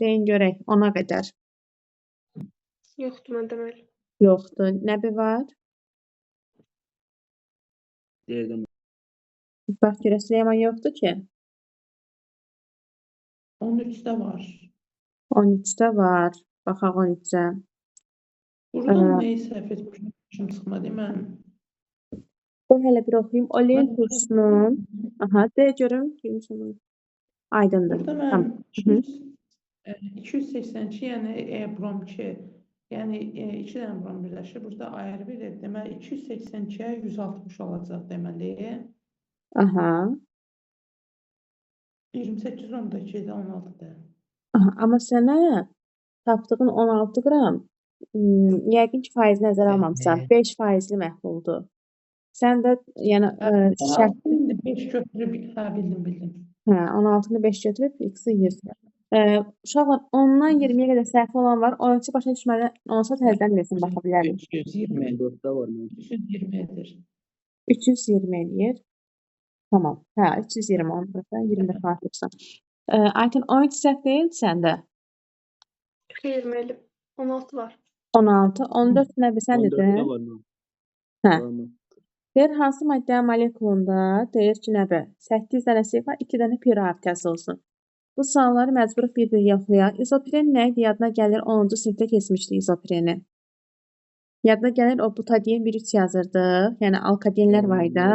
Deyin görək 10-a qədər. Yoxdur məndə müəllim. Yoxdur. Nəbi var? Deyirdim. Bax görə Süleyman yoxdur ki. 13-də var. 13-də var. Baxaq 13-ə. Buradan nəyi səhv etmişim? Başım çıxmadı mən. Qoy hələ bir oxuyum. Olein Mən- turşusunun. Aha, de görüm. Aydındır. Burada mən Tamam. 282, yəni brom 2, yəni 2 dənə brom birləşir. Burada ayır verir. Deməli 282-yə 160 olacaq deməli. Aha. 28.2 də 16-dır. Aha, amma sənə tapdığın 16 qram yəqin ki, faizi nəzərə almamısan. 5 faizli məhluldur. Sən də yəni şərt 16-nı 5 götürüb, hə bildim, bildim. Hə, 16-nı 5 götürüb, x-i 100. Uşaqlar 10-dan 20-yə qədər səhvi olan var. 13-ü başa düşmədən olsa təzədən desin, baxa bilərik. 320. 14-də var mənim. 320 edir. 320 eləyir. Tamam. Hə, 320 14-də 20 dəfə artırsan. Aytən 13 səhv deyil səndə. Xeyr müəllim. 16 var. 16, 14 nə sən 14-də dedin? var mənim. Hə. Tamam. Deyir hansı maddənin molekulunda deyir ki, nəbə 8 dənə sigma, 2 dənə pi rabitəsi olsun. Bu sualları məcburuq bir-bir yoxlayaq. İzopren nə idi? Yadına gəlir 10-cu sinifdə keçmişdik izopreni. Yadına gəlir o butadien 1-3 yazırdı. Yəni alkadienlər var idi.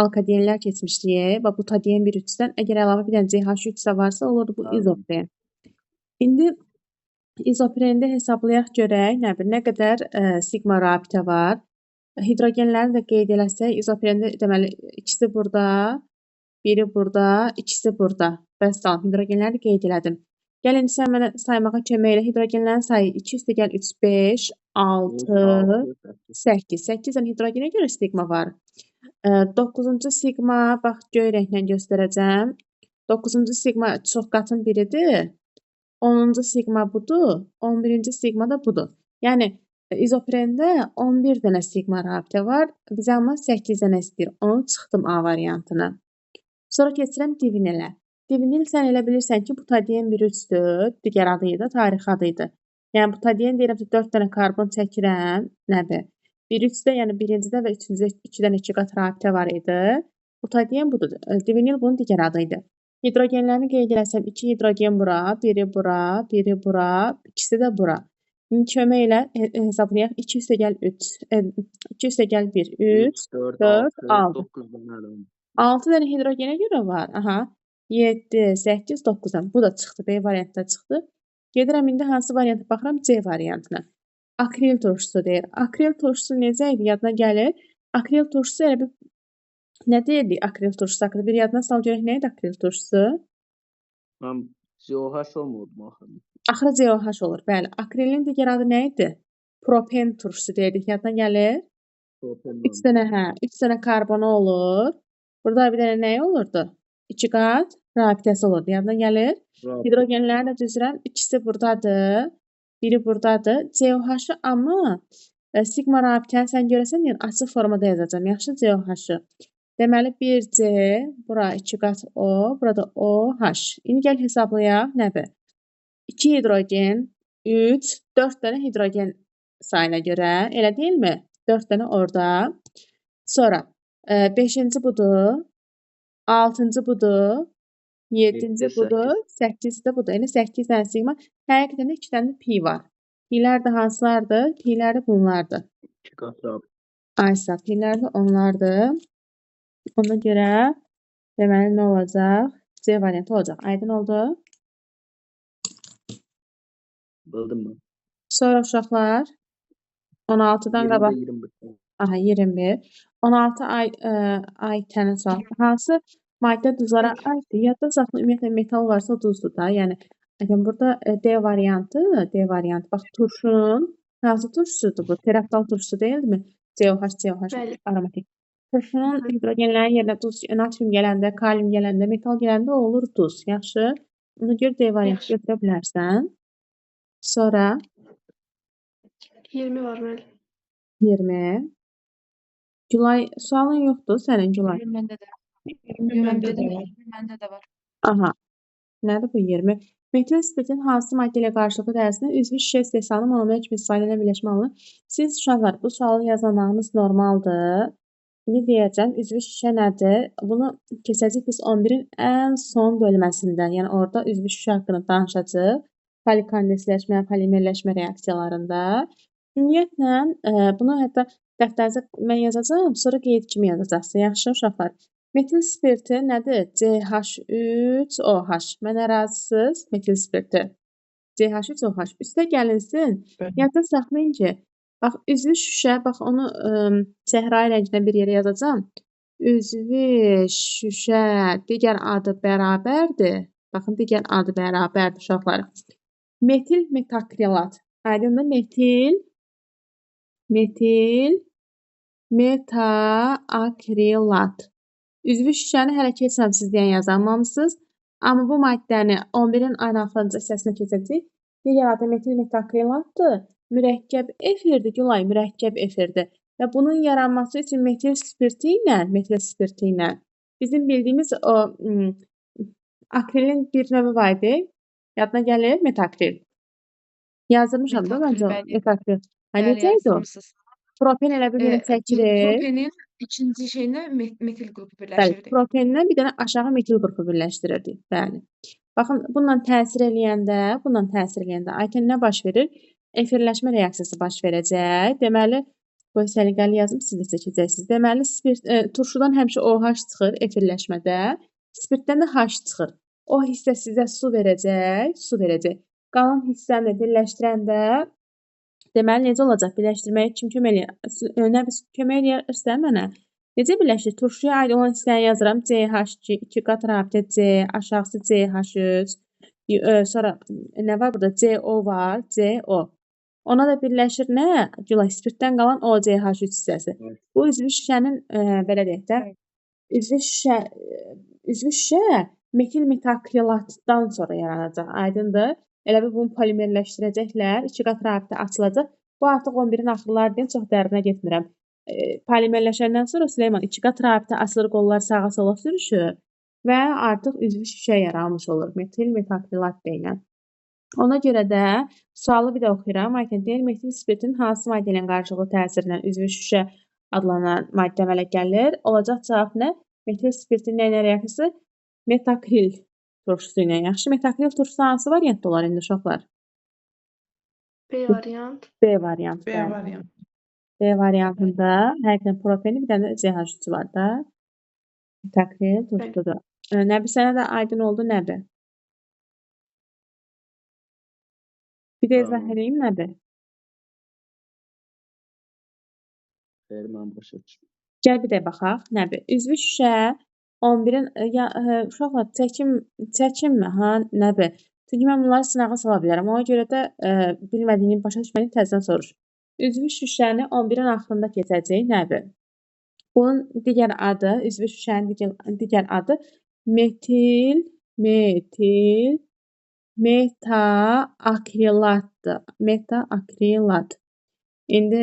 Alkadienlər keçmişdik və butadien 1-3-dən əgər əlavə bir dənə CH3 də varsa olurdu bu izopren. İndi izoprende hesablayaq görək nə bir nə qədər sigma rabitə var. Hidrogenləri də qeyd eləsək, izoprende deməli ikisi burada, biri burada, ikisi burada. Vəssalam, hidrogenləri də qeyd elədim. Gəl indi sən mənə saymağa kömək elə. Hidrogenlərin sayı 2 üstəgəl 3, 5, 6, 8. 8 dənə hidrogenə görə sigma var. 9-cu sigma, bax göy rənglə göstərəcəm. 9-cu sigma çox qatın biridir. 10-cu sigma budur, 11-ci sigma da budur. Yəni izoprende 11 dənə sigma rabitə var. Bizə amma 8 dənə istəyir. Onu çıxdım A variantına. Sonra keçirəm divinilə. Divinil sən elə bilirsən ki, butadien 1-3-dür, digər adı idi, tarixi adı idi. Yəni butadien deyirəm ki, 4 dənə karbon çəkirəm, nədir? 1-3-də, yəni birincidə və üçüncüdə 2 dənə 2 qat rabitə var idi. Butadien budur. Divinil bunun digər adı idi. Hidrogenlərini qeyd eləsəm 2 hidrogen bura, biri bura, biri bura, ikisi də bura. İndi kömək ilə hesablayaq. 2 üstəgəl 3, 2 üstəgəl 1, 3, 4, 4, 6, 6. 9 dənə də. 6 dənə hidrogenə görə var. Aha. 7, 8, 9 dənə. Bu da çıxdı. B variantda çıxdı. Gedirəm indi hansı varianta baxıram? C variantına. Akril turşusu deyir. Akril turşusu necə idi? Yadına gəlir. Akril turşusu elə bir nə deyirdik akril turşusu haqqında? Bir yadına sal görək nə idi akril turşusu? Mən COH olmadım axırda. Axırı COH olur. Bəli. Akrilin digər adı nə idi? Propen turşusu deyirdik. Yadına gəlir? Propen 3 dənə, hə, 3 dənə karbonu olur. Burada bir dənə nəyi olurdu? 2 qat rabitəsi olurdu. Yadına gəlir? Hidrogenləri də düzürəm. İkisi buradadır. Biri buradadır. COH-ı amma sigma rabitəni sən görəsən, yəni açıq formada yazacağam. Yaxşı, COH-ı. Deməli 1C, bura 2 qat O, burada OH. İndi gəl hesablayaq. Nədir? 2 hidrogen, 3, 4 dənə hidrogen sayına görə, elə deyilmi? 4 dənə orada. Sonra 5-ci budur, 6-cı budur, 7-ci budur, 8-ci də budur. Yəni 8 dənə sigma. Həqiqətən də 2 dənə pi var. Pilər də hansılardır? Pilər də bunlardır. 2 qat rabitə. Aysa, pilər də onlardır. Ona görə deməli nə olacaq? C variantı olacaq. Aydın oldu? Bildim mən. Sonra uşaqlar 16-dan 20-də qabaq. 21. Aha, 21. 16 ay Aytənin sualı. Hansı maddə duzlara aiddir? Yadda saxla, ümumiyyətlə metal varsa duzdur da. Yəni Aytən burada D variantı, D variantı. Bax turşunun hansı turşusudur bu? Teraftal turşusu deyilmi? COH, COH Bəli. aromatik. Turşunun hidrogenlərin yerinə duz, natrium gələndə, kalium gələndə, metal gələndə o olur duz. Yaxşı. Ona görə D variantı Yaxşı. götürə bilərsən. Sonra 20 var müəllim. 20. Gülay, sualın yoxdur sənin Gülay. 20 məndə də. 20 Yo, məndə məndə də də var. var. 20 məndə də var. Aha. Nədir bu 20? Metil spirtin hansı maddə ilə qarşılıqlı təsirində üzvü şüşə istehsalı monomer kimi istifadə edilən birləşmə alınır? Siz uşaqlar bu sualı yazmamağınız normaldır. İndi deyəcəm, üzvü şüşə nədir? Bunu keçəcəyik biz 11-in ən son bölməsində. Yəni orada üzvü şüşə haqqında danışacağıq. Polikondensləşmə, polimerləşmə reaksiyalarında. Ümumiyyətlə, bunu hətta dəftərinizə mən yazacağam, sonra qeyd kimi yazacaqsınız. Yaxşı uşaqlar. Metil spirti nədir? CH3OH. Mənə razısınız? Metil spirti. CH3OH. Üstə gəlinsin. Yadda saxlayın ki, bax, üzvü şüşə, bax onu səhrayı rəngində bir yerə yazacağam. Üzvü şüşə digər adı bərabərdir. Baxın, digər adı bərabərdir uşaqlar. Metil metakrilat. Aydındır? Metil metaakrilat. Üzvü şüşəni hələ keçməmisiz deyən yazamamısınız. Amma bu maddəni 11-in ayın axırıncı hissəsinə keçəcəyik. Digər adı metil metakrilatdır. Mürəkkəb efirdir, Gülay, mürəkkəb efirdir. Və bunun yaranması üçün metil spirti ilə bizim bildiyimiz o akrilin bir növü var idi. Yadına gəlir metakril. Yazdırmışam da məncə o metakril. Ha, necə idi o? Propen elə bir yerə çəkilir. Propenin ikinci şeyinə metil qrupu Bəli, birləşirdi. propenlə bir dənə aşağı metil qrupu birləşdirirdik. Bəli. Baxın, bununla təsir eləyəndə, Aytən nə baş verir? Efirləşmə reaksiyası baş verəcək. Deməli, bu səliqəli yazım, siz də çəkəcəksiniz. Deməli, spirt, turşudan həmişə OH çıxır efirləşmədə, spirtdən də H çıxır. O hissə sizə su verəcək, Qalan hissəni də birləşdirəndə, deməli, necə olacaq? Birləşdirməyə kim kömək eləyir? Nə biz kömək eləyirsə mənə? Necə birləşir? Turşuya aid olan hissəni yazıram. CH2, 2 qat rabitə C, aşağısı CH3, sonra nə var burada? CO var, CO. Ona da birləşir nə? Gülay, spirtdən qalan OCH3 hissəsi. Bu üzvü şüşənin, belə deyək də, üzvü şüşə metil metakrilatdan sonra yaranacaq. Aydındır? Elə bil bunu polimerləşdirəcəklər, 2 qat rabitə açılacaq. Bu artıq 11-in axırları deyim, çox dərinə getmirəm. Polimerləşəndən sonra Süleyman 2 qat rabitə açılır, qollar sağa sola sürüşür və artıq üzvü şüşə yaranmış olur. Metil metakrilat deyilən. Ona görə də sualı bir də oxuyuram. Aytən deyir, metil spirtin hansı maddə ilə qarşılıqlı təsirindən üzvü şüşə adlanan maddə əmələ gəlir? Olacaq cavab nə? Metil spirtin nə ilə reaksiyası? Metakril turşusu ilə. Yaxşı, metakril turşusu hansı variantda olar indi uşaqlar? B variant. B variant. B variant. B variantında həqiqətən propeni bir dənə də CH3 var da. Metakril turşusudur. Nəbi, sənə də aydın oldu Nəbi? Bir də izah edeyim Nəbi? Xeyr, mən başa düşdüm. Gəl bir də baxaq Nəbi. Üzvü şüşə 11-in uşaqlar çəkinmə ha Nəbi. Çünki mən bunları sınağa sala bilərəm. Ona görə də bilmədiyini, başa düşmədiyini təzədən soruş. Üzvü şüşəni 11-in axırında keçəcək Nəbi. Bunun digər adı, üzvü şüşənin digər adı metil metaakrilatdır. Metaakrilat. İndi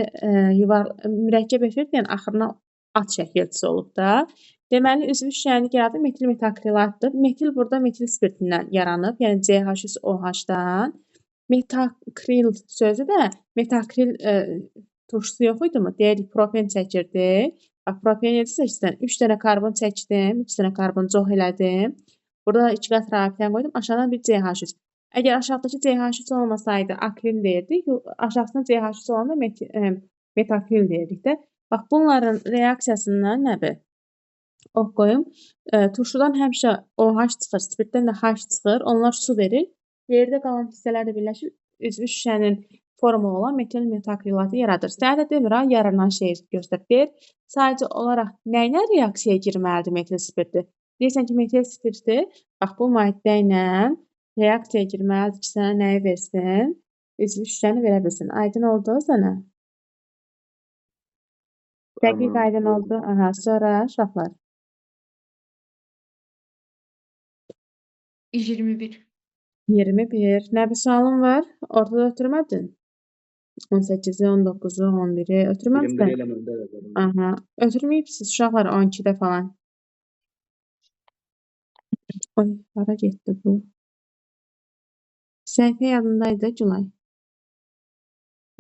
mürəkkəb efir, yəni axırına at şəkilçisi olub da. Deməli, üzvü şüşənin digər adı metil metakrilatdır. Metil burada metil spirtindən yaranıb, yəni CH3OH-dan. Metakril sözü də metakril turşusu yox idi mı? Deyirdik, propen çəkirdi. Bax, propen necə çəkirsən? 3 dənə karbon çəkdim, 3 dənə karbon çox elədim. Burada 2 qat rabitəni qoydum, aşağıdan bir CH3. Əgər aşağıdakı CH3 olmasaydı, akril deyirdik. Aşağısında CH3 olanda metakril deyirdik də. Bax, bunların reaksiyasından nədir? Ox qoyum. Turşudan həmişə OH çıxır, spirtdən də H çıxır. Onlar su verir. Yerdə qalan hissələr də birləşir. Üzvü şüşənin formulu olan metil metakrilatı yaradır. Sənə də demir, ha, yaranan şeyi göstər. Deyir, sadəcə olaraq nə ilə reaksiyaya girməlidir metil spirti? Deyirsən ki, metil spirti, bax, bu maddə ilə reaksiyaya girməlidir ki, sənə nəyi versin? Üzvü şüşəni verə bilsin. Aydın oldu sənə? Dəqiq aydın oldu. Aha, sonra uşaqlar. 21. 21. Nə bir sualın var? Ortada ötürmədin. 18-i, 19-u, 11-i ötürməmsən. 21 elə məndə də var. Aha. Ötürməyibsiniz uşaqlar 12-də falan. Oy, hara getdi bu? Səhifə yadındaydı, Gülay.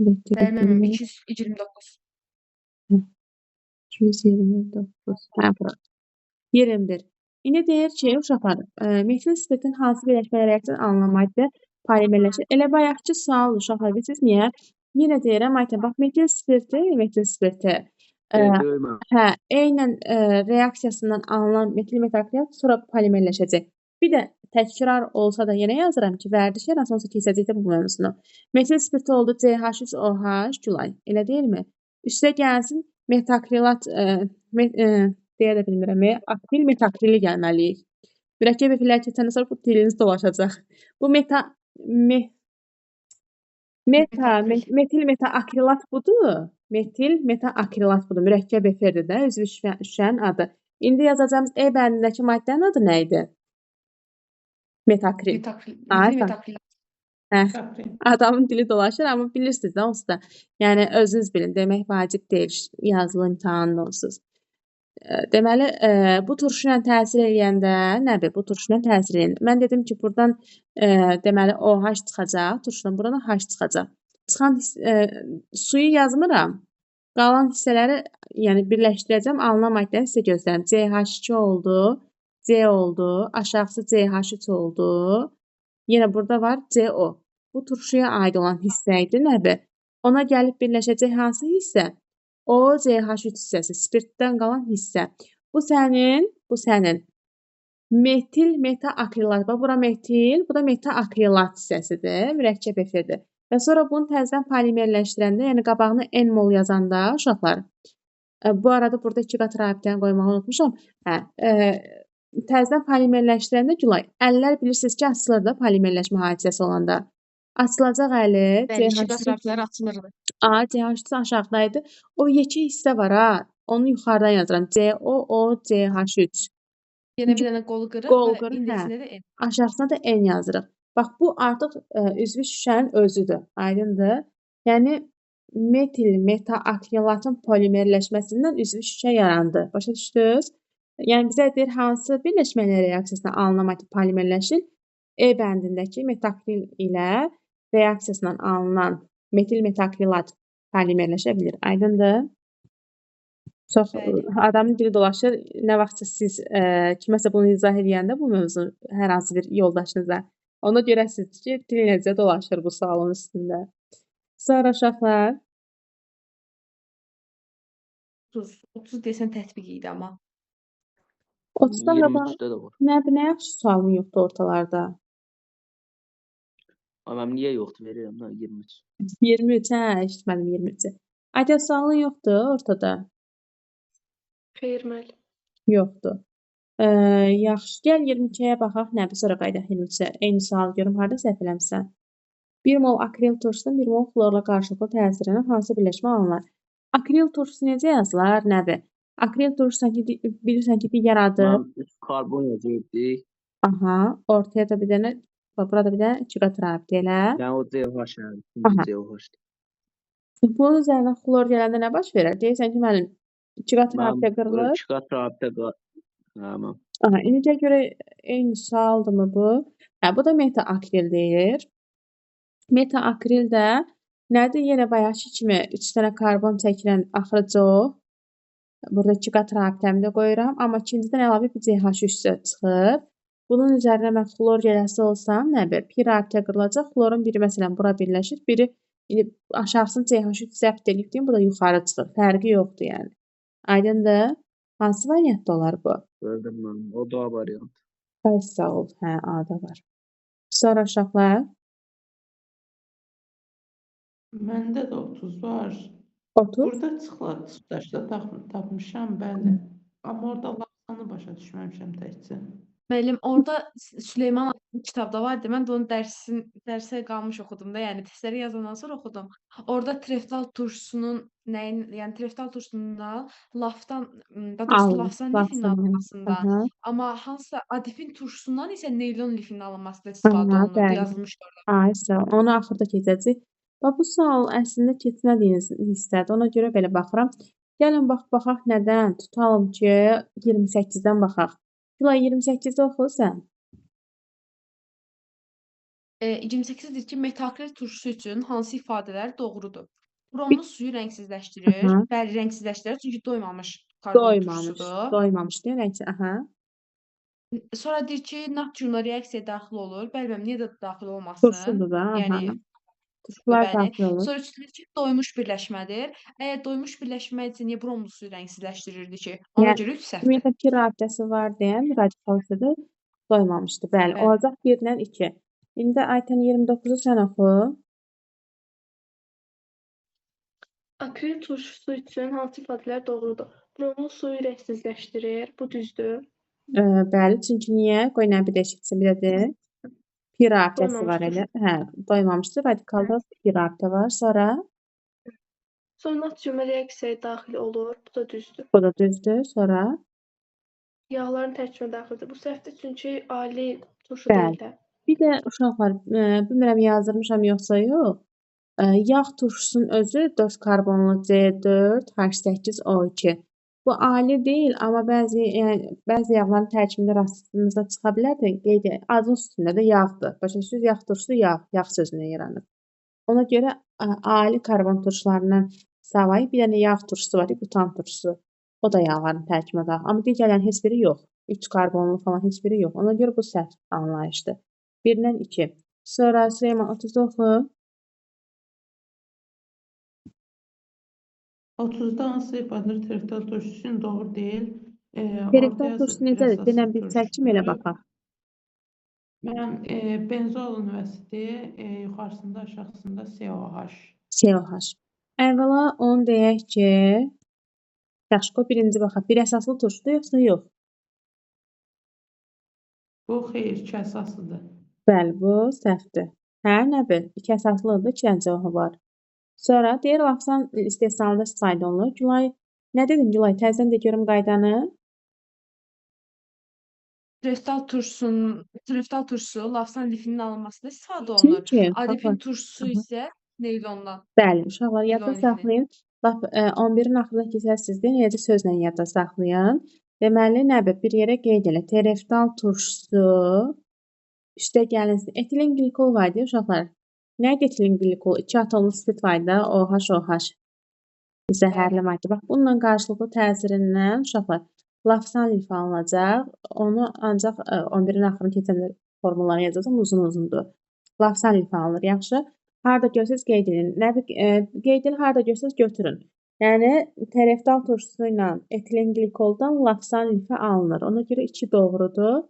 Bəli, mənim 229. 229. Hə, bura. 21. İndi deyir ki, uşaqlar, metil spirtin hansı birləşmə reaksiyasından alınan maddə polimerləşir? Elə bayaqki sual uşaqlar, bilirsiniz niyə? Yenə deyirəm, Aytən, bax, metil spirti, metil spirti. Hə, eynən reaksiyasından alınan metil metakrilat sonra polimerləşəcək. Bir də təkrar olsa da yenə yazıram ki, vərdiş yaransa onsuz keçəcək də bu mövzunu. Metil spirti oldu CH3OH, Gülay, elə deyilmi? Üstə gəlsin metakrilat, deyə də bilmirəm, akril metakrili gəlməliyik. Mürəkkəb efirlər keçəndən sonra bu diliniz dolaşacaq. Bu metil metaakrilat budur. Metil metaakrilat budur. Mürəkkəb efirdir də, üzvü şüşənin adı. İndi yazacağımız E bəndindəki maddənin adı nə idi? Metakril. Metil metakrilat. Hə, adamın dili dolaşır, amma bilirsiniz də onsuz da. Yəni, özünüz bilin, demək vacib deyil, yazılı imtahanında onsuz. Deməli, bu turşu ilə təsir eləyəndə, nədir? Bu turşu ilə təsir eləyəndə. Mən dedim ki, buradan deməli, OH çıxacaq, turşudan buradan H çıxacaq. Çıxan suyu yazmıram. Qalan hissələri, yəni birləşdirəcəm, alınan maddəni sizə göstərim. CH2 oldu, C oldu, aşağısı CH3 oldu. Yenə burada var CO. Bu turşuya aid olan hissə idi, nədir? Ona gəlib birləşəcək hansı hissə? O CH3 hissəsi, spirtdən qalan hissə. Bu sənin metil metaakrilat. Bax, bura metil, bu da metaakrilat hissəsidir, mürəkkəb efirdir. Və sonra bunu təzədən polimerləşdirəndə, yəni qabağını N mol yazanda uşaqlar, bu arada burada 2 qat rabitəni qoymağı unutmuşam. Hə, təzədən polimerləşdirəndə Gülay, əllər bilirsiniz ki, açılır da polimerləşmə hadisəsi olanda. Açılacaq əli. Bəli, 2 qat rabitələr açılırdı. A, CH3 aşağıdaydı. O yekə hissə var ha, onu yuxarıdan yazıram. C, O, O, CH3. Yenə bir dənə qol qırıq və indeksində də N. Aşağısına da N yazırıq. Bax, bu artıq üzvü şüşənin özüdür. Aydındır? Yəni, metil metaakrilatın polimerləşməsindən üzvü şüşə yarandı. Başa düşdünüz? Yəni, bizə deyir, hansı birləşmələr reaksiyasına alınan maddə polimerləşir? E bəndindəki metakril ilə reaksiyasından alınan metil metakrilat polimerləşə bilir. Aydındır? Çox adamın dili dolaşır. Nə vaxtsa siz kiməsə bunu izah eləyəndə bu mövzu hər hansı bir yoldaşınıza, ona görəsiniz ki, dil necə dolaşır bu sualın üstündə. Sonra uşaqlar. 30 desən tətbiq idi amma. 30-dan qabaq nə yaxşı sualın yoxdur ortalarda. Amma niyə yoxdur? Verirəm də 23. 23, hə, eşitmədim 23-ü. Ayda sualın yoxdur ortada? Xeyr, müəllim. Yoxdur. Yaxşı, gəl 22-yə baxaq. Nə, sonra qayıdaq 23-ə. Eyni sualı görüm, harada səhv eləmişsən? 1 mol akril turşusunun 1 mol xlorla qarşılıqlı təsirindən hansı birləşmə alınır? Akril turşusu necə yazılar, Nəbi? Akril turşusu sanki, bilirsən ki, digər adı. Mən karbon yazırdık. Aha, ortaya da bir dənə, bax, burada bir dənə 2 qat rabitə elə. Yəni o CH, yəni, CH. Bunun üzərinə xlor gələndə nə baş verər? Deyirsən ki, müəllim, 2 qat rabitə qırılır. 2 qat rabitə qırılır. Tamam. Aha, indicə görə eyni sualdırmı bu? Hə, bu da meta-akril deyir. Meta-akril də nədir? Yenə bayaqki kimi 3 dənə karbon çəkilən axırı CO. Burada 2 qat rabitəmi də qoyuram. Amma ikincidən əlavə bir CH3 çıxır. Bunun üzərinə mən xlor gələsi olsam, nə bir? Pi rabitə qırılacaq. Xlorun biri məsələn bura birləşir. Biri indi aşağısını CH3 zəbt edib deyim, bu da yuxarı çıxır. Fərqi yoxdur yəni. Aydındır? Hansı variantda olar bu? Gördüm mən. O da variant. Ay, sağ ol. Hə, A-da var. Sonra uşaqlar. Məndə də 30 var. 30? Burada çıxdaşda tapmışam, bəli. Amma orada lafsanı başa düşməmişəm təkcə. Müəllim, orada Süleyman adlı kitabda var idi. Mən də onun dərsə qalmış oxudum da, yəni testləri yazandan sonra oxudum. Orada treftal turşusunun nəyin, yəni treftal turşusundan lafdan, daha doğrusu lafsan lifinin alınmasında, amma hansısa adifin turşusundan isə neylon lifinin alınmasında istifadə olunurdu, yazılmışdı orada. Ay, sağ ol. Onu axırda keçəcək. Bax, bu sual əslində keçmədiyiniz hissədir. Ona görə belə baxıram. Gəlin, bax, baxaq nədən? Tutalım ki, 28-dən baxaq. Gülay, 28-də oxu sən. 28 deyir ki, metakril turşusu üçün hansı ifadələr doğrudur? Bromlu suyu rəngsizləşdirir. Aha. Bəli, rəngsizləşdirir çünki doymamış karbon Doymamış. turşusudur. Doymamış deyir. Rəngsiz. Aha. Sonra deyir ki, natriumla reaksiyaya daxil olur. Bəli, müəllim, niyə də daxil olmasın? Turşudur da. Aha. Yəni Turşular bəli. daxil olur. Sonra üç deyir ki, doymuş birləşmədir. Əgər doymuş birləşmə isə niyə bromlu suyu rəngsizləşdirirdi ki? Ona Yəni, görə 3 səhvdir. Ümumiyyətlə pi rabitəsi var deyən radikal hissədə doymamışdı. Bəli, Bəli. olacaq 1 ilə 2. İndi Aytən 29-u sən oxu. Akril turşusu üçün hansı ifadələr doğrudur? Bromlu suyu rəngsizləşdirir. Bu düzdür. Bəli, çünki niyə? Qoy nə bir deşiksin, bir də de. Pi rabitəsi Doymamış var turşu. elə. Hə, doymamışdı. Radikalda pi rabitə var. Sonra Sonra natriumla reaksiyaya daxil olur. Bu da düzdür. bu da düzdür. Sonra Yağların tərkibinə daxildir. Bu səhvdir çünki ali turşu Bəli. deyil də. Bir də uşaqlar, bilmirəm yazdırmışam yoxsa yox. Yağ turşusunun özü 4 karbonlu C4 H8O2. Bu ali deyil, amma bəzi, yəni bəzi yağların tərkibində rastınıza çıxa bilər də, qeyd adın üstündə də yağdır. Başa düşürsüz? Yağ turşusu yağ, yağ sözündən yaranır. Ona görə ali karbon turşularından savayı bir dənə yağ turşusu var, butan turşusu. O da yağların tərkibinə daxil. Amma digərlərinin heç biri yox. 3 karbonlu falan heç biri yox. Ona görə bu səhv anlayışdır. 1-dən 2. Sonra Süleyman 30 oxu. 30-da hansı ifadələr tereftal turşusu üçün doğru deyil? Orada Tereftal yazıb turşusu bir necədir? əsaslı Denən bir çəkim elə turşudur. baxaq. Mən benzol nüvəsidir. Yuxarısında, aşağısında COH. COH. Əvvəla onu deyək ki, yaxşı, qoy birinci baxaq. Bir əsaslı turşudur yoxsa yox? Bu xeyr, iki əsaslıdır. Bəli, bu səhvdir. Hə, nə bil? İki əsaslıdır, iki dənə cavabı var. Sonra deyir, lavsan istehsalında istifadə olunur. Gülay, nə dedin Gülay? Təzədən de görüm qaydanı. Tereftal turşusu lavsan lifinin alınmasında istifadə olunur. Çünki, Adipin baxın, turşusu aha. isə neylondan. Bəli, uşaqlar yadda Neylon lifini. saxlayın. Lap 11-in axırındakı hissəsizdir. Eləcə sözlə yadda saxlayın. Deməli, nə bil, bir yerə qeyd elə. Tereftal turşusu üstə gəlinsin. Etilen qlikol var idi uşaqlar. Nə idi etilen qlikol? 2 atomlu spirt var idi. OH, OH. Zəhərli Bəli. maddə. Bax, bununla qarşılıqlı təsirindən uşaqlar lavsan lifi alınacaq. Onu ancaq 11-in axırını keçəndə formullarını yazacaqsam uzun-uzundur. Lavsan lifi alınır. Yaxşı. Harda görsəz qeyd edin. Nə bir qeyd edin, harda görsəz götürün. Yəni tereftal turşusu ilə etilen qlikoldan lavsan lifi alınır. Ona görə 2 doğrudur.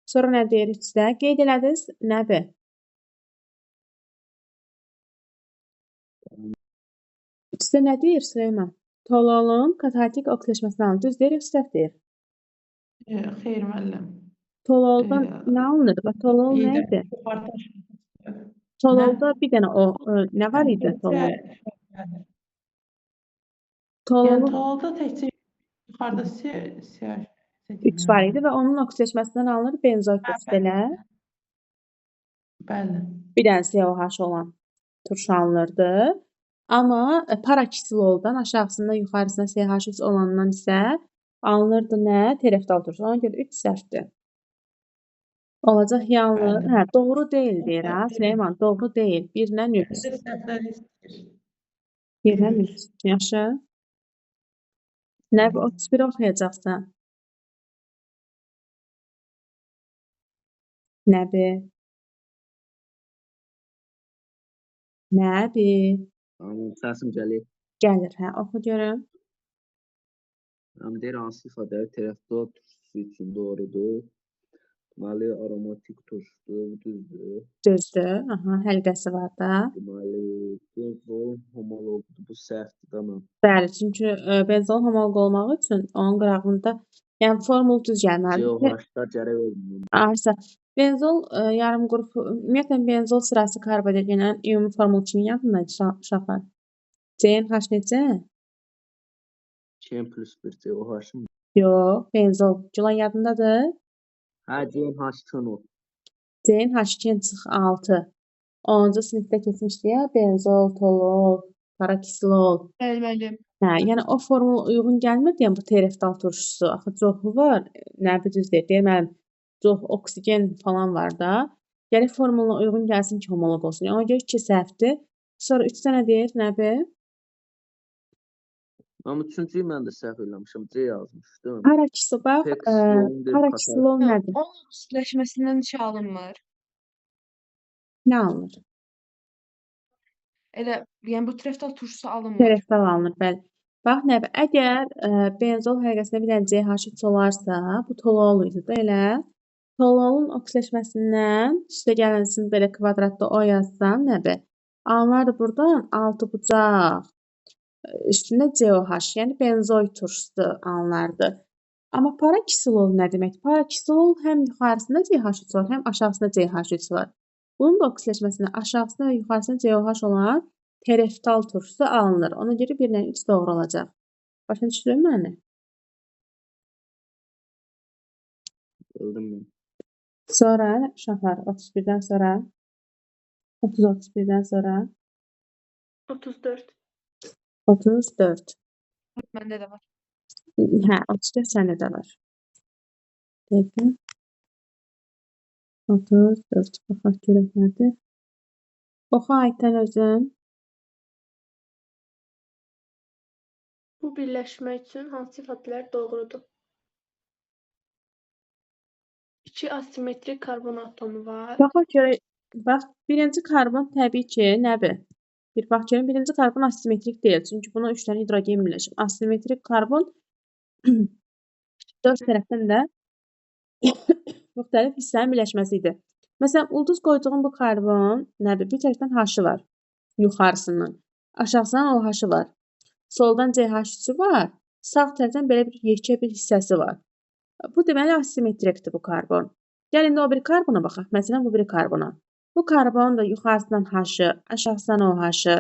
Sonra nə deyir 3-də? Qeyd elədiniz, Nəbi? 3-də nə deyir Süleyman? Tololun katalitik oksidaşmasını alınır. Düz deyir, yoxsa səhv deyir? Xeyr müəllim. Tololdan nə alınır? Bax, tolol nə Yerdə idi? yuxarıda aşağıda. Nə? Tololda bir dənə o nə var idi Təkcə tolol? Yəni Tololun tololda təkcə yuxarıda C, C, 3 var idi və onun oksidaşmasından alınır benzoik Hə, asid elə. Bəli. Bir dənə COH olan turşu alınırdı. Amma parakisiloldan aşağısında yuxarısında CH3 olandan isə alınırdı nə? Tereftal turşusu. Ona görə 3 səhvdir. Olacaq yalnız, Bəli. hə, doğru deyil deyir ha, Süleyman, doğru deyil. 1 ilə 3. Bəzi səhvləri istəyir. 1 ilə 1 3. Yaxşı. Nə 31 oxuyacaqsan? Nəbi? Nəbi? Tamam, səsim gəlir. Gəlir, hə, oxu görüm. Həm deyir hansı ifadələr tereftal turşusu üçün doğrudur? Deməli, aromatik turşudur, düzdür. Düzdür. Aha, həlqəsi var da. Deməli, benzolun homoloqudur, bu səhvdir da mən. Bəli, çünki benzolun homoloq olmağı üçün onun qırağında, yəni formul düz gəlməlidir. COH-da gərək olmalı. Arsa, benzol yarım qrup, ümumiyyətlə benzol sırası karbodigenin ümumi formul kimi yadında uşaqlar? CNH necə? 2N plus 1 COH-ın. Yox, benzol. Gülan yadındadır? Hə, CNH2-no. CNH2-nin çıx 6. 10-cu sinifdə keçmişdi ya, benzol, tolol, parakisilol. Bəli, müəllim. Hə, yəni o formula uyğun gəlmir deyən bu tereftal turşusu. Axı çoxu var, nə bir düz deyir. Deyir müəllim, çox oksigen falan var da. Gərək formuluna uyğun gəlsin ki, homoloq olsun. Ona görə 2 səhvdir. Sonra 3 dənə deyir, nədir? Amma üçüncüyü mən də səhv eləmişəm. C yazmışdım. Paraksilol, bax, Heksilon deyir, paraksilol nədir? Onun oksidiləşməsindən şey alınmır. Nə alınır? Elə, yəni bu treftal turşusu alınmır. Tereftal alınır, bəli. Bax, nə, əgər benzol həlqəsində bir dənə CH3 olarsa, bu toluol idi də elə. Toluolun oksidiləşməsindən üstə gəlinsin belə kvadratda o yazsam, nədir? Alınardı buradan altıbucaq üstündə COH, yəni benzoy turşusu alınardı. Amma paraksilol nə deməkdir? Paraksilol həm yuxarısında CH3 var, həm aşağısında CH3 var. Bunun da oksidiləşməsində aşağısında və yuxarısında COH olan tereftal turşusu alınır. Ona görə 1 ilə 3 doğru olacaq. Başa düşdün məni? Bildim mən. Sonra uşaqlar 31-dən sonra 30-31-dən sonra 34. 34. Məndə də var. Hə, 34 səndə də var. Dəqiqə. 34. Baxaq görək nədir. Oxu Aytən özün. Bu birləşmə üçün hansı ifadələr doğrudur? 2 asimetrik karbon atomu var. Baxaq görək. Bax, birinci karbon təbii ki, nədir? Bir bax görün, birinci karbon asimetrik deyil. Çünki buna 3 dənə hidrogen birləşib. Asimetrik karbon 4 tərəfdən də müxtəlif hissənin birləşməsi idi. Məsələn, ulduz qoyduğum bu karbon nədir? Bir tərəfdən H-ı var yuxarısından. Aşağısından OH-ı var. Soldan CH3-ü var. Sağ tərəfdən belə bir yekə bir hissəsi var. Bu deməli asimetrikdir bu karbon. Gəl indi o biri karbona baxaq. Məsələn, bu biri karbona. Bu karbonun da yuxarısından H-ı, aşağısından OH-ı,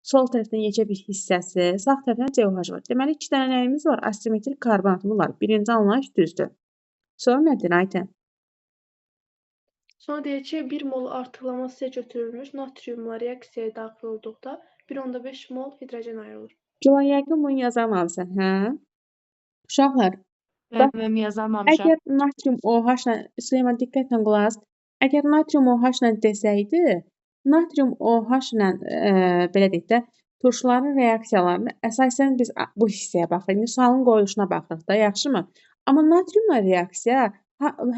sol tərəfdən yekə bir hissəsi, sağ tərəfdən COH var. Deməli, 2 dənə nəyimiz var? Asimetrik karbon atomu var. Birinci anlayış düzdür. Sonra nədir, Aytən? Sonra deyir ki, 1 mol artıqlama C götürülmüş natriumla reaksiyaya daxil olduqda 1,5 mol hidrogen ayrılır. Gülay, yəqin bunu yazamamısan, hə? Uşaqlar, bax, Mən yazamamışam. əgər natrium OH-la, Süleyman diqqətlə qulaq as. Əgər natrium OH-la desəydi, natrium OH-la belə deyək də, turşuların reaksiyalarını əsasən biz bu hissəyə baxırıq. İndi sualın qoyuluşuna baxırıq da, yaxşımı? Amma natriumla reaksiya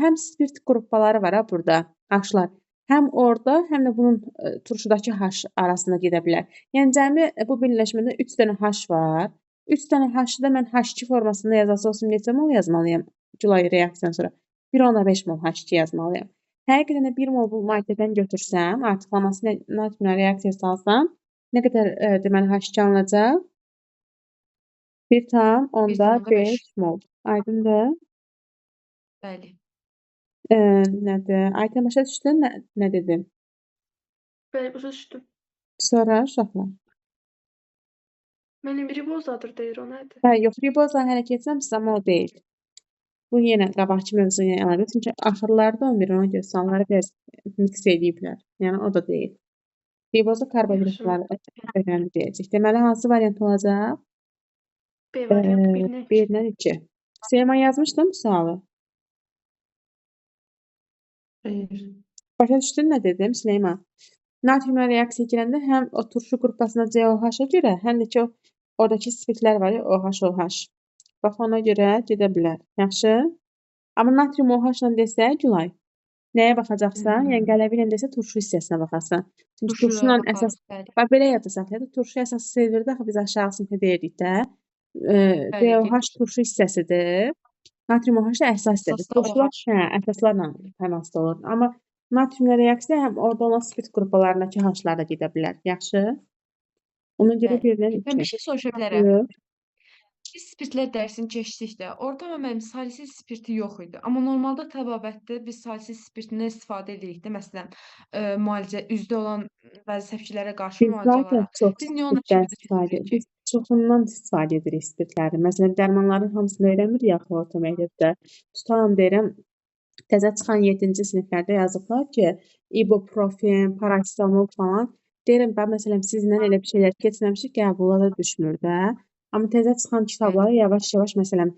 həm spirt qrupları var ha burada, H-lar. Həm orada, həm də bunun turşudakı H arasında gedə bilər. Yəni cəmi bu birləşmədə 3 dənə H var. 3 dənə H-ı da mən H2 formasında yazası olsun neçə mol yazmalıyam? Gülay reaksiyadan sonra 1,5 mol H2 yazmalıyam. Həqiqətən də 1 mol bu maddədən götürsəm, artıqlamasını natriumla reaksiya salsam, nə qədər deməli H2 alınacaq? 1,5 mol. Aydındır? Bəli. Nədir? Aytən başa düşdün? Nə dedim? Bəli, başa düşdüm. Sonra uşaqlar. Mənim ribozadır deyir, o nədir? Hə, yox, riboza hələ keçməmişsiniz, amma o deyil. Bu yenə qabaqki mövzu ilə əlaqəli. Çünki axırlarda 11, ona görə sualları biraz miks eləyiblər. Yəni o da deyil. Riboza karbohidratları öyrənib deyəcək. Deməli, hansı variant olacaq? B variantı 1-dən 2. 1-dən 2. Süleyman yazmışdın bu sualı? Xeyr. Başa düşdün nə dedim, Süleyman? Natriumla reaksiya girəndə həm o turşu qrupasında COH-a görə, həm də ki, oradakı spirtlər var ya, OH, OH. Bax, ona görə gedə bilər. Yaxşı? Amma natrium OH-la desə, Gülay, nəyə baxacaqsan? Yəni, qələbi ilə desə, turşu hissəsinə baxarsan. Çünki turşuyla əsas... Bax, belə yadda saxlayaq. Turşu əsas sevirdi, axı biz aşağı sinifdə deyirdik də. COH turşu hissəsidir. Natrium OH da əsas hissədir. Turşular əsaslarla təmasda olur. Amma natriumla reaksiya həm orada olan spirt qruplarındakı H-lar da gedə bilər. Yaxşı? Ona görə 1-dən 2. Mən bir şey soruşa bilərəm. Biz spirtlər dərsini keçdik də, orada amma mənim salisil spirti yox idi. Amma normalda təbabətdə biz salisil spirtindən istifadə edirik də, məsələn, müalicə üzdə olan bəzi səpkilərə qarşı müalicə olaraq. Biz niyə ona istifadə edirik? Biz çoxundan istifadə edirik spirtləri. Məsələn, dərmanların hamısını öyrənmirik axı orta məktəbdə. Tutalım deyirəm, təzə çıxan 7-ci siniflərdə yazıblar ki, ibuprofen, parasetamol falan. Deyirəm, bax, məsələn, sizlə elə bir şeylər keçməmişik, qəbula da düşmür də. Amma təzə çıxan kitablara yavaş-yavaş məsələn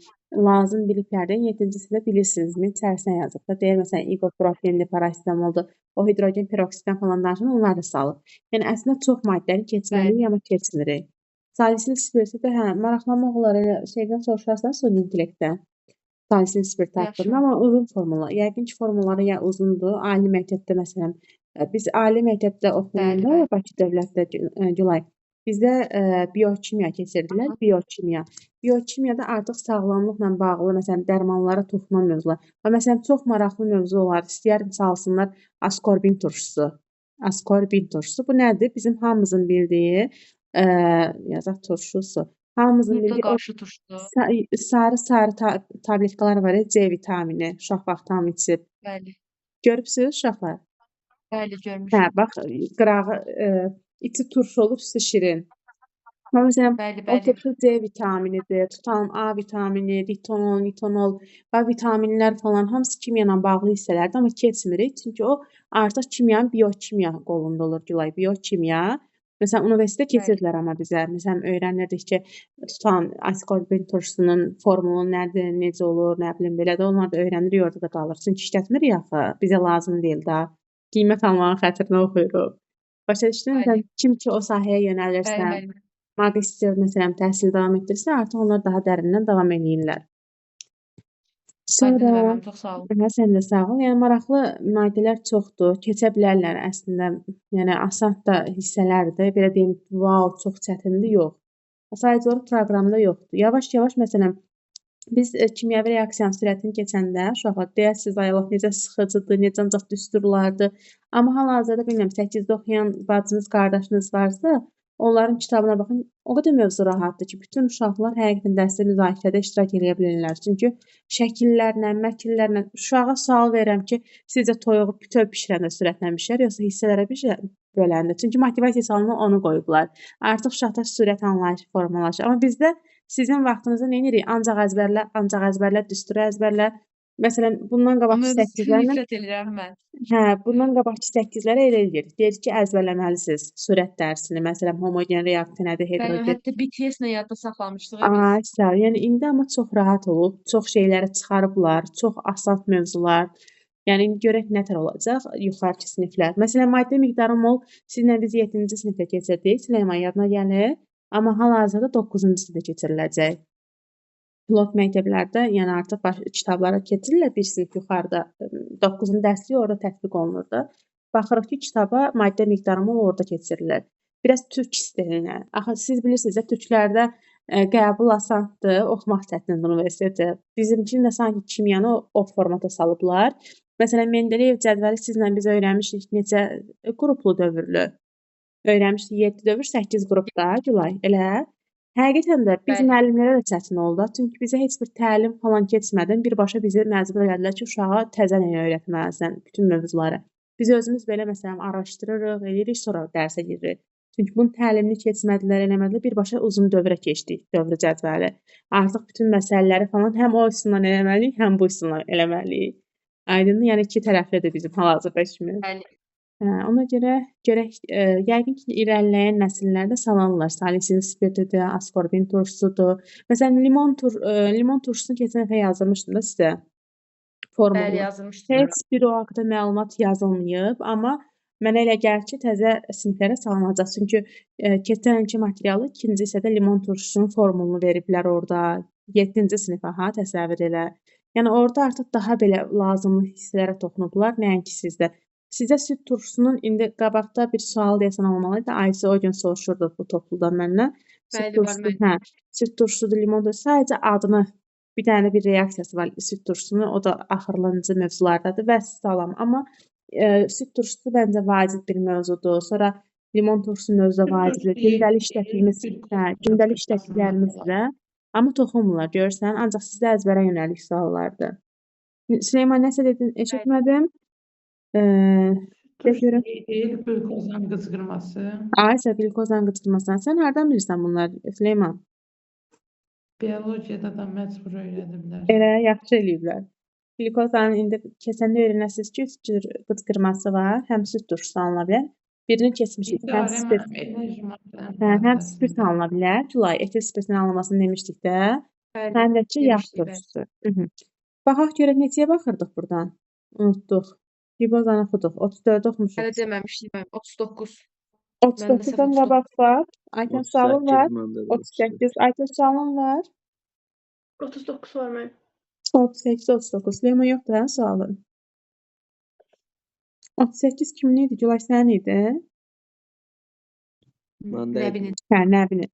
lazım biliklərdən 7-ci sinifdə bilirsinizmi? İçərisinə yazıb da. Deyir məsələn ibuprofendir, parasetamoldur, o hidrogen peroksiddən falan danışan onlar da salıb. Yəni əslində çox maddəni keçməliyik, amma keçmirik. Salisil spirti də hə, maraqlanmaq olar elə şeydən soruşarsan süni intellektdən. Salisil spirt haqqında, amma uzun formula. Yəqin ki, formulaları ya uzundur. Ali məktəbdə məsələn, biz ali məktəbdə oxuyanda Bakı Dövlətdə Gülay, bizdə biokimya keçirdilər, biokimya. Biokimyada artıq sağlamlıqla bağlı, məsələn, dərmanlara toxunan mövzular. Və məsələn, çox maraqlı mövzu olar. İstəyər salsınlar askorbin turşusu. Askorbin turşusu. Bu nədir? Bizim hamımızın bildiyi, yazaq turşusu. Hamımızın bildiyi o qarşı turşusu. Sarı-sarı tabletkalar var ya, C vitamini, uşaq vaxtı hamı içib. Bəli. Görübsünüz uşaqlar? Bəli, görmüşəm. Hə, bax, qırağı, içi turşu olur, üstü şirin. Amma məsələn, bəli, o bəli. turşu C vitaminidir, tutalım A vitamini, ritonol, nitonol və vitaminlər falan hamısı kimya ilə bağlı hissələrdir, amma keçmirik. Çünki o artıq kimyanın biokimya qolunda olur, Gülay, biokimya. Məsələn, universitetdə keçirdilər amma bizə. Məsələn, öyrənirdik ki, tutan askorbin turşusunun formulu nədir, necə olur, nə bilim, belə də onlar da öyrənirik, orada da qalır. Çünki işlətmirik axı, bizə lazım deyil də. Qiymət almağın xətrinə oxuyuruq. Başa düşdün? Məsələn, kim ki o sahəyə yönəlirsə, magistr, məsələn, təhsil davam etdirirsə, artıq onlar daha dərindən davam eləyirlər. Sonra, çox sağ olun. Hə, sən də sağ ol. Yəni, maraqlı maddələr çoxdur, keçə bilərlər əslində. Yəni, asan da hissələrdir. Belə deyim, vau, çox çətindir, yox. Sadəcə olaraq proqramda yoxdur. Yavaş-yavaş, məsələn, biz kimyəvi reaksiyanın sürətini keçəndə uşaqlar deyəsiniz, ay Allah, necə sıxıcıdır, necə ancaq düsturlardır. Amma hal-hazırda, bilmirəm, 8-də oxuyan bacınız, qardaşınız varsa, onların kitabına baxın, o qədər mövzu rahatdır ki, bütün uşaqlar həqiqətən dərsdə müzakirədə iştirak eləyə bilirlər. Çünki şəkillərlə, məkillərlə uşağa sual verirəm ki, sizcə toyuğu bütöv bişirəndə sürətlə bişər, yoxsa hissələrə böləndə? Çünki motivasiya sualına onu qoyublar. Artıq uşaqda sürət anlayışı formalaşır. Amma bizdə sizin vaxtınızda nə edirik? Ancaq əzbərlə, ancaq əzbərlə, düsturu əzbərlə. Məsələn, bundan qabaqki 8-lərlə nifrət edirəm mən. Hə, bundan qabaqki 8-lərə elə edirik. Deyirik ki, əzbərləməlisiniz sürət dərsini. Məsələn, homogen reaksiya nədir, hidrogen. Bəli, hətta BTS-lə yadda saxlamışdıq biz. Sağ ol. Yəni indi amma çox rahat olub, çox şeyləri çıxarıblar, çox asan mövzular. Yəni indi görək nə tər olacaq yuxarıki siniflər. Məsələn, maddə miqdarı mol sizinlə biz 7-ci sinifdə keçirdik. Süleyman yadına gəlir. Amma hal-hazırda 9-cu sinifdə keçiriləcək. Pilot məktəblərdə, yəni artıq kitablara keçirirlər bir sinif yuxarıda, 9-un dərsliyi orada tətbiq olunurdu. Baxırıq ki, kitaba maddə miqdarı mol orada keçirilir. Biraz türk stilinə. Axı siz bilirsiniz də, türklərdə qəbul asandır, oxumaq çətindir universitetə. Bizimkini də sanki kimyanı o formata salıblar. Məsələn, Mendeleyev cədvəli sizlə biz öyrənmişik neçə qruplu dövrlü. Öyrənmişdik 7 dövr, 8 qrupda, Gülay, elə. Həqiqətən də biz müəllimlərə də çətin oldu. Çünki bizə heç bir təlim falan keçmədən birbaşa bizi məcbur elədilər ki, uşağa təzə nə öyrətməlisən, bütün mövzuları. Biz özümüz belə məsələn araşdırırıq, eləyirik, sonra dərsə giririk. Çünki bunun təlimini keçmədilər, eləmədilər, birbaşa uzun dövrə keçdik, dövrü cədvəli. Artıq bütün məsələləri falan həm o üsulla eləməliyik, həm bu üsulla eləməliyik. Aydındır, yəni iki tərəflidir bizim hal-hazırda işimiz. Bəli. Hə, ona görə görək, yəqin ki, irəliləyən nəsillərdə salarlar. Salisil spirtidir, askorbin turşusudur. Məsələn, limon turşusunu keçən dəfə yazdırmışdım da sizə formulu. Bəli, yazılmışdı. Heç bir o haqda məlumat yazılmayıb, amma mənə elə gəlir ki, təzə siniflərə salınacaq. Çünki keçən ilki materialı ikinci hissədə limon turşusunun formulunu veriblər orada. 7-ci sinifə, ha, təsəvvür elə. Yəni orada artıq daha belə lazımlı hissələrə toxunublar, nəinki sizdə. Sizə süd turşusunun indi qabaqda bir sual deyəsən olmalıydı. Ayşə o gün soruşurdu bu topluda məndən. Süd turşusu, hə, süd turşusudur, limon turşusu. Sadəcə adını, bir dənə bir reaksiyası var süd turşusunun, o da axırıncı mövzulardadır və salam. Amma süd turşusu bəncə vacib bir mövzudur. Sonra limon turşusu mövzu da vacibdir. Gündəlik işlətdiyimiz, hə, gündəlik işlətdiklərimizdə amma toxunmurlar, görürsən, ancaq sizdə əzbərə yönəlik suallardır. Süleyman, nəsə dedin, eşitmədim. Turşu deyil, qlükozanın qıcqırması. Aysə, qlükozanın qıcqırmasından. Sən hardan bilirsən bunları, Süleyman? Biologiyada da məcbur öyrədiblər. Elə, yaxşı eləyiblər. Qlükozanın indi keçəndə öyrənəsiniz ki, üç cür qıcqırması var. Həm süd turşusu alına bilər. Birini keçmişik. Həm İdarə spirt, mənim enerji maddələrin hə, həm spirt mübadiləsinə. alına bilər. Gülay, etil spirtin alınmasını demişdik də. Bəli, Həm də ki, yağ demişdik, bəli. turşusu. Baxaq görək neçəyə baxırdıq burdan? Unutduq. Ribozanı oxuduq. 34 oxumuşuq. Hələ deməmişdik mən. 39. Məndə səhv 39-dan 39. qabaq var. Aytən sualın var. 38 məndə də 38. 38. Aytən sualın var. 39 var mənim. 38, 39. Süleyman yoxdur hə sualın? 38 kimin idi? Gülay sənin idi? Məndə idi. Nəbinin. Hə, Nəbinin.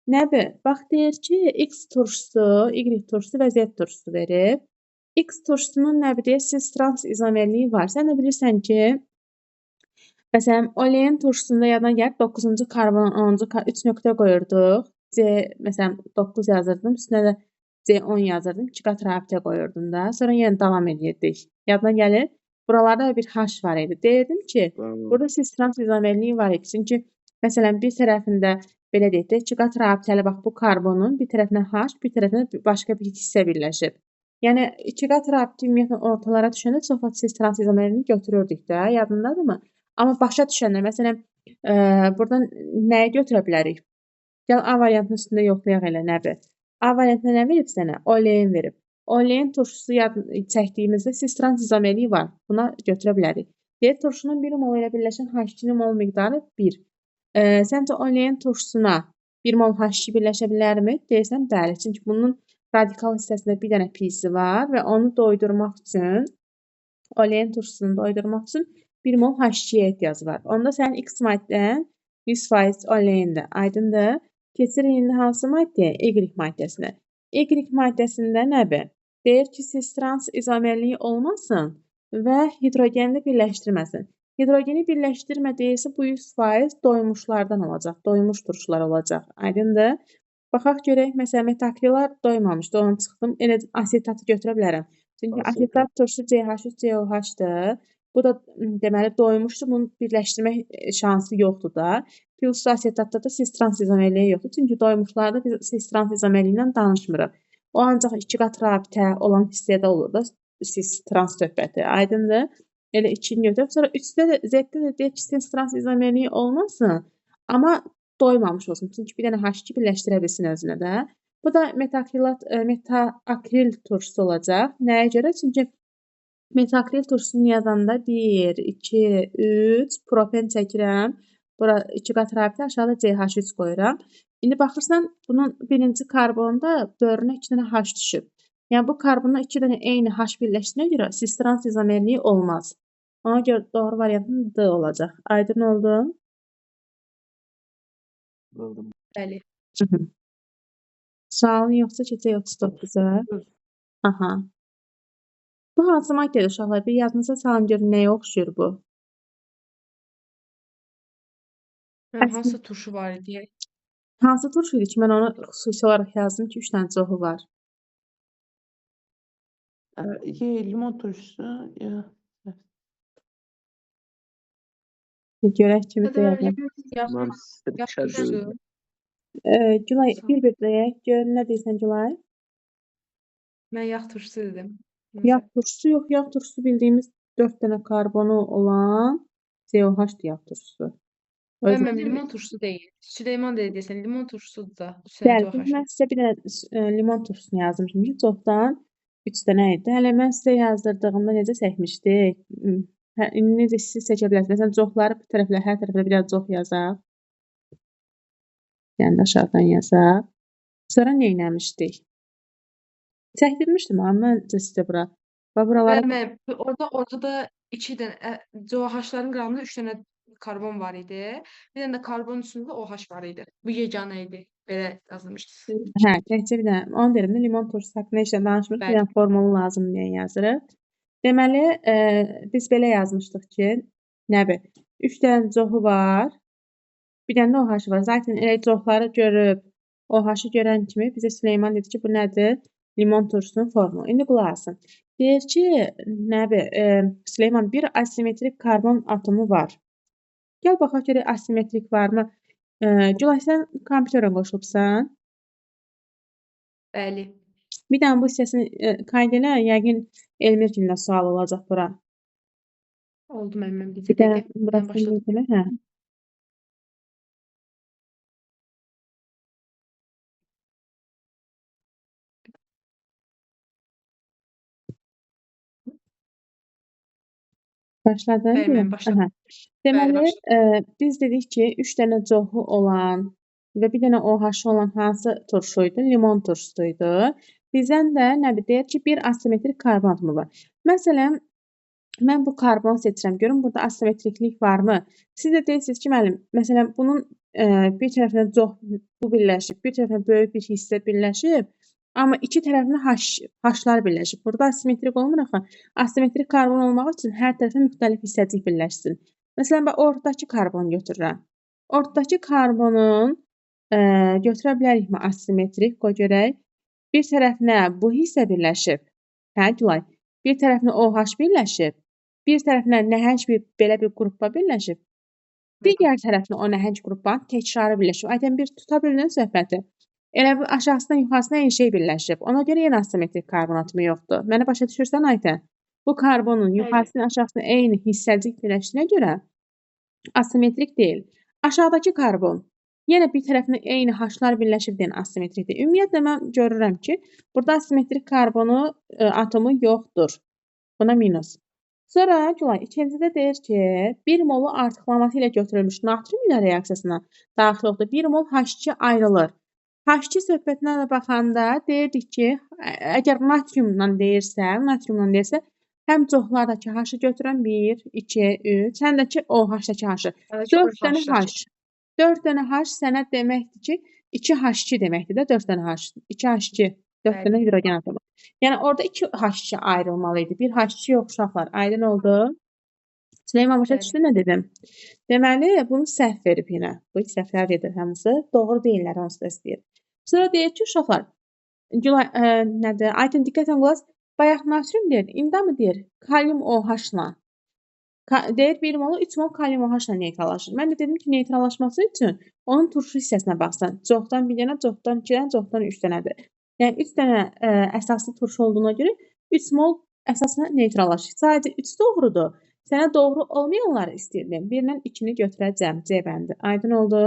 Nəbi, bax deyir ki, X turşusu, Y turşusu və Z turşusu verib. X turşusunun Nəbi deyir, cis trans izomerliyi var. Sən də bilirsən ki, məsələn, olein turşusunda yadına gəlir 9-cu karbonun 10-cu 3 nöqtə qoyurduq. C, məsələn, 9 yazırdım, üstünə də C10 yazırdım, 2 qat rabitə qoyurdum da. Sonra yenə davam edirdik. Yadına gəlir? Buralarda bir H var idi. Deyirdim ki, Tamam. burada cis trans izomerliyi var idi. Çünki məsələn, bir tərəfində belə deyək də, 2 qat rabitəli bax bu karbonun bir tərəfinə H, bir tərəfinə başqa bir hissə birləşib. Yəni 2 qat rabitə ümumiyyətlə ortalara düşəndə çox vaxt cis trans izomerliyini götürürdük də, yadındadırmı? Amma başa düşəndə, məsələn, buradan nəyi götürə bilərik? Gəl A variantının üstündə yoxlayaq elə Nəbi. A variantına nə verib sənə? Olein verib. Olein turşusu çəkdiyimizdə cis trans izomerliyi var. Buna götürə bilərik. Deyir, turşunun 1 mol ilə birləşən H2-nin mol miqdarı 1. Səncə olein turşusuna 1 mol H2 birləşə bilərmi? Deyirsən, bəli. Çünki bunun radikal hissəsində bir dənə pisi var və onu doydurmaq üçün, olein turşusunu doydurmaq üçün 1 mol H2-yə ehtiyacı var. Onda sənin X maddən 100% oleindir. Aydındır? Keçirik indi hansı maddəyə? Y maddəsinə. Y maddəsində nədir? Deyir ki, cis trans izomerliyi olmasın və hidrogeni birləşdirməsin. Hidrogeni birləşdirmə deyilsə, bu 100% doymuşlardan olacaq, doymuş turşular olacaq. Aydındır? Baxaq görək, məsələn, metakrilat doymamışdı, onu çıxdım. Elə asetatı götürə bilərəm. Çünki Asetat. asetat turşusu CH3COH-dır. Bu da deməli doymuşdur, bunu birləşdirmək şansı yoxdur da. Plus asetatda da cis trans izomerliyi yoxdur. Çünki doymuşlarda biz cis trans izomerliyi ilə danışmırıq. O ancaq 2 qat rabitə olan hissədə olur da cis trans söhbəti. Aydındır? Elə 2-ni götürüb. Sonra 3-də də Z-də də deyir ki, cis trans izomerliyi olmasın, amma doymamış olsun. Çünki bir dənə H2 birləşdirə bilsin özünə də. Bu da metaakril turşusu olacaq. Nəyə görə? Çünki metakril turşusunu yazanda 1, 2, 3 propen çəkirəm. Bura 2 qat rabitə, aşağıda CH3 qoyuram. İndi baxırsan, bunun birinci karbonda börünə 2 dənə H düşüb. Yəni bu karbona 2 dənə eyni H birləşdiyinə görə cis trans izomerliyi olmaz. Ona görə doğru variantın D olacaq. Aydın oldu? Buldum. Bəli. Sualın yoxsa keçək 39-a. Aha. Bu hansı maddədir uşaqlar? Bir yadınıza salın görün nəyə oxşuyur bu? Mən Əslində hansısa turşu var idi. Hansı turşu idi ki, mən onu xüsusi olaraq yazdım ki, 3 dənə coxu var. Limon turşusu. Ya. Bir görək kimi Hadi mən deyərlər. limon Mən Yağ sirkə turşusu. döydüm. Gülay, Sağ ol. bir-bir deyək. Gör, nə deyirsən Gülay? Mən yağ turşusu dedim. Yağ Nəsə. turşusu yox, yağ turşusu bildiyimiz 4 dənə karbonu olan COH-dır yağ turşusu. Mən Özü mənim limon turşusu deyil. Süleyman dedi deyəsən, limon turşusudur da. Üç dənə Bəli, COH. mən sizə bir dənə limon turşusunu yazmışım ki, çoxdan 3 dənə idi. Hələ mən sizə yazdırdığımda necə çəkmişdik? Hə, indi necə siz çəkə bilərsiniz. Məsələn, coxları bu tərəflə, hər tərəflə biraz cox yazaq. Yəni də aşağıdan yazaq. Sonra nə eləmişdik? Çəkdirmişdim amma məncə sizə bura. Və buralara Bəli, mənim orada da 2 dənə COH-ların qıramında 3 dənə karbon var idi. Bir dənə də karbon üstündə OH var idi. Bu yeganə idi. Belə yazılmışdı. Hə, təkcə bir dənə. Onu deyirəm də limon turşusu haqqında heç nə danışmırıq. Bir Bəli. dənə formulu lazım deyə yazırıq. Deməli, biz belə yazmışdıq ki, Nəbi, 3 dənə coxu var, bir dənə də OH var. Zaten elə coxları görüb, OH-ı görən kimi bizə Süleyman dedi ki, bu nədir? Limon turşusunun formulu. İndi qulaq asın. Deyir ki, Nəbi, Süleyman, bir asimetrik karbon atomu var. Gəl baxaq görək asimetrik varmı? Gülay, sən kompüterə qoşulubsan. Bəli. Bir dənə bu hissəsini qayd elə, yəqin Elmir gündə sual olacaq bura. Oldu mənim Bir bir dənə dəqiqə. Mən burasını başladım. qeyd elə, hə. Başladın? Bəli, Gülay? mən başladım. Aha. Bəli, Deməli, başladım. biz dedik ki, 3 dənə cohu olan və bir dənə OH olan hansı turşu idi? Limon turşusu idi. Bizdən də nə bir deyir ki, bir asimetrik karbon atomu var. Məsələn, mən bu karbon seçirəm. Görün, burada asimetriklik varmı? Siz də deyirsiniz ki, müəllim, məsələn, bunun bir tərəfinə coh bu birləşib, bir tərəfinə böyük bir hissə birləşib, amma iki tərəfinə H-lar birləşib. Burada asimetrik olmur axı. Asimetrik karbon olmaq üçün hər tərəfə müxtəlif hissəcik birləşsin. Məsələn, bax, ortadakı karbon götürürəm. Ortadakı karbonun götürə bilərikmi asimetrik? Qoy görək. Bir tərəfinə bu hissə birləşib. Hə, Gülay? Bir tərəfinə OH birləşib. Bir tərəfinə nəhəng bir belə bir qrupa birləşib. Digər tərəfinə o nəhəng qrupanın təkrarı birləşib. Aytən, bir tuta bildin söhbəti? Elə bu aşağısına yuxarısına eyni şey birləşib. Ona görə yenə asimetrik karbon atomu yoxdur. Məni başa düşürsən Aytən? Bu karbonun yuxarısına aşağısına eyni hissəcik birləşdiyinə görə asimetrik deyil. Aşağıdakı karbon yenə bir tərəfinə eyni H-lar birləşib deyən asimetrikdir. Ümumiyyətlə mən görürəm ki, burada asimetrik karbonu atomu yoxdur. Buna minus. Sonra Gülay, ikincidə deyir ki, 1 molu artıqlaması ilə götürülmüş natrium ilə reaksiyasına daxil oldu. 1 mol H2 ayrılır. H2 söhbətinə də baxanda deyirdik ki, əgər natriumla deyirsə, həm cohlardakı H-ı götürən 1, 2, 3, həm də ki OH-dakı H-ı. 4 dənə H. 4 dənə H sənə deməkdir ki, 2 H2 deməkdir də, 4 dənə H. 2 H2, 4 dənə hidrogen atomu. Yəni orada 2 H2 ayrılmalı idi. 1 H2 yox uşaqlar. Aydın oldu? Süleyman başa düşdü nə dedim? Deməli, bunu səhv verib yenə. Bu səhvlər edir hamısı. Doğru deyirlər, onsuz da istəyir. Sonra deyir ki, uşaqlar, Gülay, nədir? Aytən, diqqətlə qulaq as. Bayaq natrium deyir, indi mi deyir? Kalium OH-la. Deyir, 1 molu 3 mol kalium OH-la neytrallaşır. Mən də dedim ki, neytrallaşması üçün onun turşu hissəsinə baxsan. Coxdan bir dənə, coxdan 2 dənə, coxdan 3 dənədir. Yəni 3 dənə əsaslı turşu olduğuna görə 3 mol əsasına neytrallaşır. Sadəcə 3 doğrudur. Sənə doğru olmayanları istəyirdim. 1 ilə 2-ni götürəcəm. C bəndi. Aydın oldu?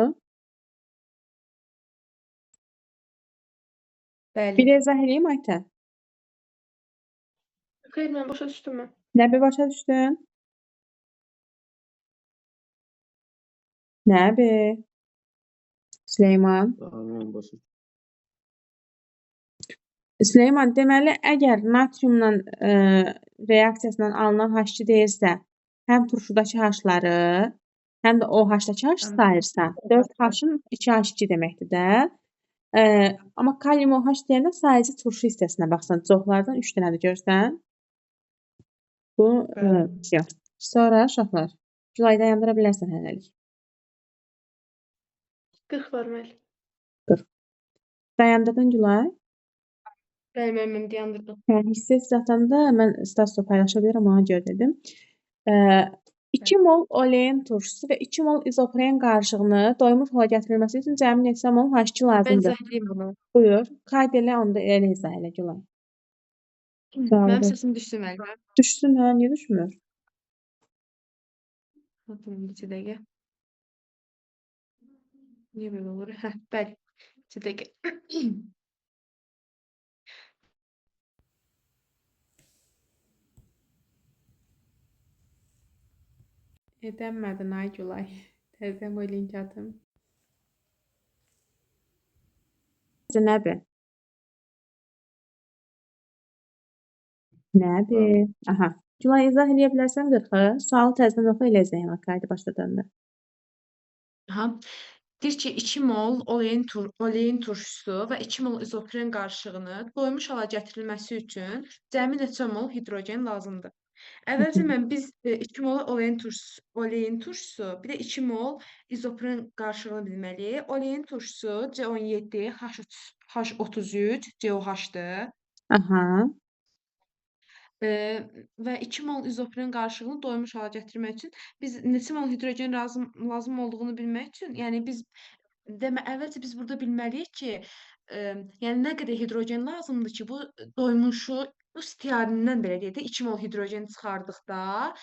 Bəli. Bir izah eləyim Aytən. Xeyr, mən başa düşdüm mən. Nə bir başa düşdün? Nə bir? Süleyman. Tamam, başa Süleyman, deməli, əgər natriumla reaksiyasından alınan H2 deyirsə, həm turşudakı H-ları, həm də OH-dakı H sayırsa, 4 H-ın 2 H2 deməkdir də. Amma kalium OH deyəndə sadəcə turşu hissəsinə baxsan, coxlardan 3 dənədir görsən. Bu, yox. Sonra uşaqlar, Gülay dayandıra bilərsən hələlik. 40 var müəllim. 40. Dayandırdın Gülay? Bəli, müəllim, dayandırdım. Yəni, hissə atanda mən statusda paylaşa bilirəm, ona görə dedim. 2 mol olein turşusu və 2 mol izopren qarışığını doymuş hala gətirilməsi üçün cəmi neçə mol H2 Mən lazımdır? izah edeyim bunu. Buyur. Qayd elə, onu da elə izah elə, Gülay. Mənim səsim düşdü müəllim. Düşsün, hə, niyə düşmür? Tamam, bir dəqiqə. Niyə belə olur? Hə, bəli. Bir dəqiqə. Edənmədin ay Gülay. Təzədən qoy link atım. Nəbi? Nəbi? Aha. Gülay, izah eləyə bilərsən 40-ı? Sualı təzədən oxu, elə izah elə. Qaydı başladanda. Aha. Deyir ki, 2 mol olein turşusu və 2 mol izopren qarışığını doymuş hala gətirilməsi üçün cəmi neçə mol hidrogen lazımdır? Əvvəlcə mən biz 2 mol olein turşusu, bir də 2 mol izopren qarışığını bilməliyik. Olein turşusu C17 H33 COH-dır. Aha. Və 2 mol izopren qarışığını doymuş hala gətirmək üçün biz neçə mol hidrogen lazım olduğunu bilmək üçün, yəni biz əvvəlcə biz burada bilməliyik ki, yəni nə qədər hidrogen lazımdır ki, bu doymuşu bu stiyarindən belə deyək də 2 mol hidrogen çıxardıqda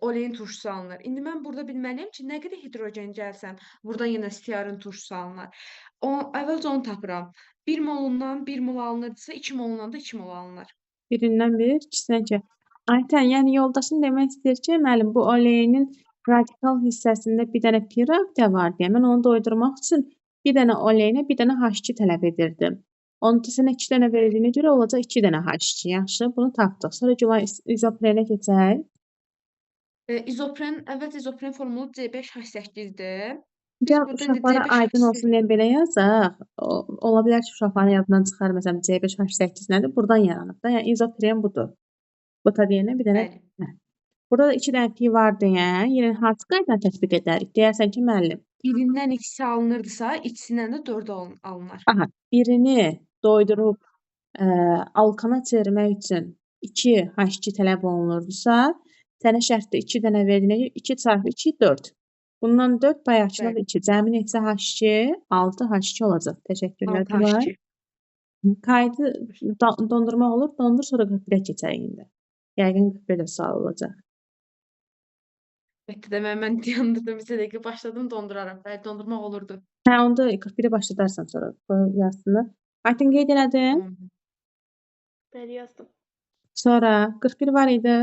olein turşusu alınır. İndi mən burada bilməliyəm ki, nə qədər hidrogen gəlsəm, buradan yenə stiarin turşusu alınır. Əvvəlcə onu tapıram. 1 molundan 1 mol alınırdısa, 2 molundan da 2 mol alınır. Birindən bir, ikisindən iki. Aytən, yəni yoldaşın demək istəyir ki, müəllim, bu oleinin radikal hissəsində bir dənə pi rabitə var deyə mən onu doydurmaq üçün bir dənə oleinə bir dənə H2 tələb edirdim. Onun sənə 2 dənə verildiyinə görə olacaq 2 dənə H2. Yaxşı, bunu tapdıq. Sonra Gülay izoprenə keçək. İzopren, əvvəlcə izopren formulu C5H8-dir. Biz Gəl burada indi uşaqlara aydın C5H8 olsun deyə belə yazaq. Ola bilər ki, uşaqların yadından çıxar, məsələn, C5H8 nədir? Buradan yaranıb da. Yəni izopren budur. Butadienə bir dənə. Bəli. Hə. Burada da 2 dənə pi var deyə, yenə hansı qaydanı tətbiq edərik? Deyərsən ki, müəllim, Birindən ikisi alınırdısa, ikisindən də 4 alınar. Aha, birini doydurub alkana çevirmək üçün 2 H2 tələb olunurdusa, sənə şərtdə 2 dənə verdiyinə görə 2 çarpı 2, 4. Bundan 4, bayaqkından da Bəli. 2. Cəmi neçə H2? 6 H2 olacaq. Təşəkkürlər 6 Gülay. H2. Kaydı dondurmaq olur. Dondur, sonra 41-ə keçərik indi. Yəqin 41 də sual olacaq. Bəlkə də mən dayandırdım bir dəqiqə başladım donduraram. Bəli, dondurmaq olurdu. Hə, onda 41-i başladarsan sonra. Qoy yazsınlar. Aytın qeyd elədin. Tamam. Bəli, yazdım. Sonra 41 var idi.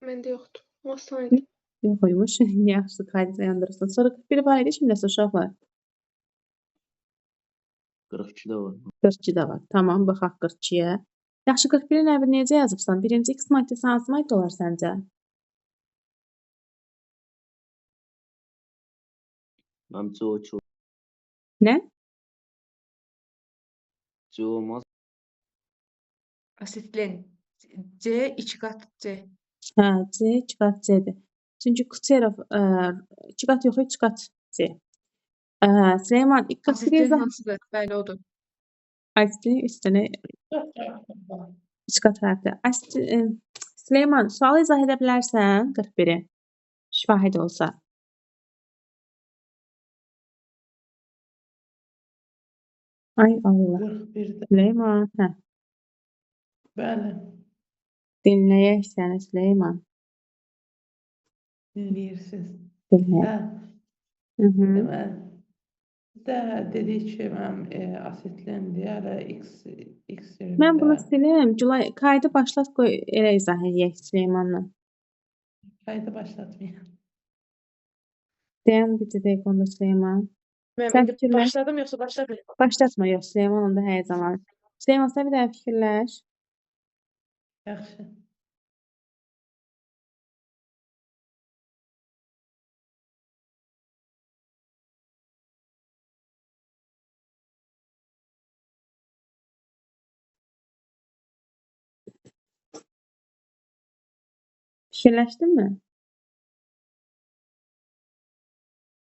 Məndə yoxdur. Asan idi. Yox imiş. Yaxşı, kaydı dayandırırsan. Sonra 41 var idi. Şimdi nəsə uşaqlar? 42 də var. 42 də var. Tamam, baxaq 42-yə. Yaxşı, 41-in əvvəl necə yazıbsan? Birinci X maddəsi hansı maddə olar səncə? Mənim CO2 Nə? C olmaz. Asetilen. C 2 qat C. Hə, C 2 qat C-dir. Çünki Kucherov 2 qat yox, 3 qat C. Süleyman, 41 Asetilen izah. hansıdır? Bəli, odur. Asetilen 3 dənə 3 qat rabitə. Süleyman, sualı izah edə bilərsən 41-i? Şifahi də olsa. Ay Allah. 41-də. Süleyman, hə. Bəli, Dinləyək səni Süleyman. dinləyirsiniz. Dinləyək. Hə, Hı -hı. deməli, də dedik ki, mənim asetilendir, hələ X, X Mən bunu yerində. silim. Gülay, kaydı başlat qoy elə izah eləyək Süleymanla. Kaydı başlatmayayım. Dayan bir dəqiqə onda Süleyman. Mən Sən indi fikirləş. başladım yoxsa başlatmayım? Başlatma yox, Süleyman onda həyəcanlanır. Süleyman sən bir dənə fikirləş. Yaxşı. Fikirləşdin mi?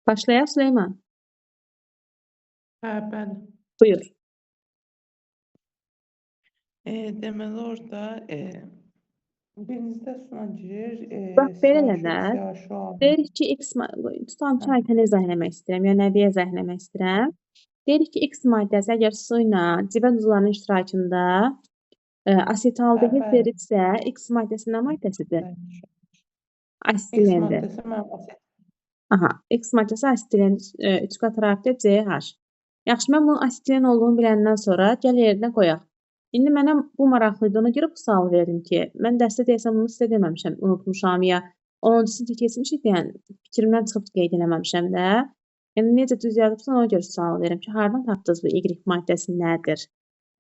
Başlayaq Süleyman. Hə, bəli. Buyur. Deməli orada birincidə suna girir, Bax belə CH3, də. CH alınır. Deyirik ki, X tutalım ki, Hə. Aytənə izah eləmək istəyirəm, ya Nəbiyə izah eləmək istəyirəm. Deyirik ki, X maddəsi əgər su ilə civə duzlarının iştirakında asetaldehid Hə, bəli. veribsə, X maddəsi nə maddəsidir? Bəli. X Asetilendir. maddəsi mənim aset. Aha, X maddəsi asetilen 3 qat rabitə CH. Yaxşı, mən bunun asetilen olduğunu biləndən sonra gəl yerinə qoyaq. İndi mənə bu maraqlı idi, ona görə bu sualı verdim ki, mən dərsdə deyəsən bunu sizə deməmişəm, unutmuşam ya 10-cu sinifə keçmişik deyən fikrimdən çıxıb qeyd eləməmişəm də. Yəni necə düz yazıbsan ona görə sual verirəm ki, hardan tapdınız bu Y maddəsi nədir?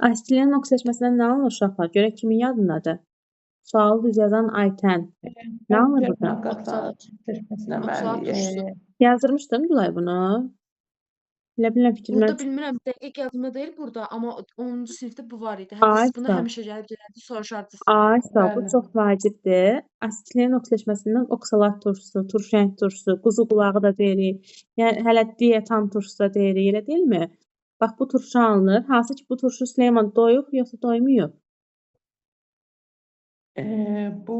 Asetilenin oksidaşmasından nə alınır uşaqlar? Görək kimin yadındadır? Sualı düz yazan Aytən. Nə alınır burada? Qatlanır çirkəsinə Oksalat mən turşusu. Yazdırmışdım Gülay bunu. Elə bilmirəm fikrimdən Burada bilmirəm, dəqiq yadımda deyil burada, amma 10-cu sinifdə bu var idi. Hətta Ay siz bunu sağ ol. həmişə gəlib gələndə soruşardınız. Ay sağ ol, bu Bəli. çox vacibdir. Asetilenin oksidaşmasından oksalat turşusu, turşenk turşusu, quzu qulağı da deyirik. Yəni hələ dietan turşusu da deyirik, elə deyilmi? Bax bu turşu alınır. Hansı ki bu turşu Süleyman doyub yoxsa doymayıb? Bu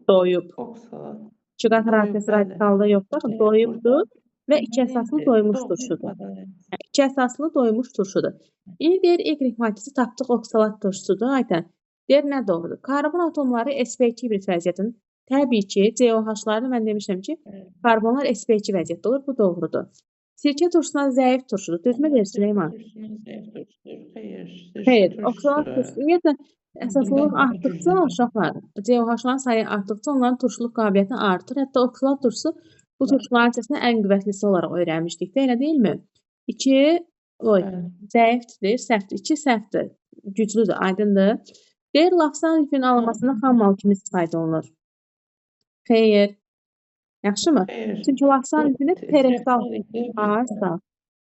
Doyub. oksalat İki qat doyub, rabitəsi bəli. radikalda yoxdur, axı doyubdur Burada və iki deməli əsaslı doymuş doğru turşudur. ifadə Yəni, iki əsaslı doymuş turşudur. İndi deyir Y maddəsi tapdıq oksalat turşusudur. Aytən. Deyir nə doğrudur? Karbon atomları sp2 hibrid vəziyyətinin. Təbii ki, COH-larını mən demişəm ki, karbonlar sp2 vəziyyətdə olur. Bu doğrudur. Sirkə turşusuna zəif turşudur. Düzmü deyir Sirkə Süleyman? turşusuna zəif turşudur. Xeyr, sirkə Xeyr, oksalat turşusu turşusu. Ümumiyyətlə, Əsaslılıq Daha artdıqca güclüdür. uşaqlar, COH-ların sayı artdıqca onların turşuluq qabiliyyəti artır. Hətta oksalat turşusu bu turşuların içərisində ən qüvvətlisi olaraq öyrənmişdik də, elə deyilmi? 2, oy, Bəli. zəifdir, səhvdir. 2 səhvdir, güclüdür, aydındır. Deyir, lavsan lifinin alınmasında xam mal kimi istifadə olunur. Xeyr. Yaxşımı? Xeyr. Çünki lavsan Bu lifini tereftal, tereftal idi. Ay,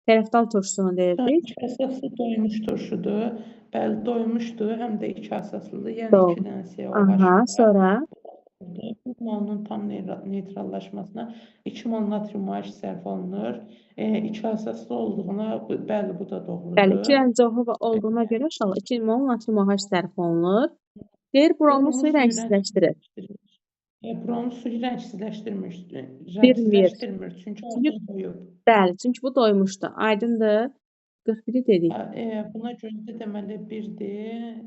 tereftal turşusunu deyirdik. İki əsaslı doymuş turşudur. Bəli, doymuşdur, həm də iki əsaslıdır. Yəni Doğru. 2 dənə COH Aha, var. sonra Bir molunun tam neytrallaşmasına 2 mol natrium OH sərf olunur. İki əsaslı olduğuna, bəli, bu da Bəli, 2 doğrudur. dənə COH olduğuna görə uşaqlar 2 mol natrium OH sərf olunur. Deyir, bromlu Bromlu suyu suyu rəngsizləşdirir. rəngsizləşdirir. Bromlu suyu rəngsizləşdirmir, Vermir. rəngsizləşdirmir, çünki Çünki, artıq doyub. bəli, çünki bu doymuşdu. Aydındır. 41-i dedik. Buna görə də deməli 1-dir.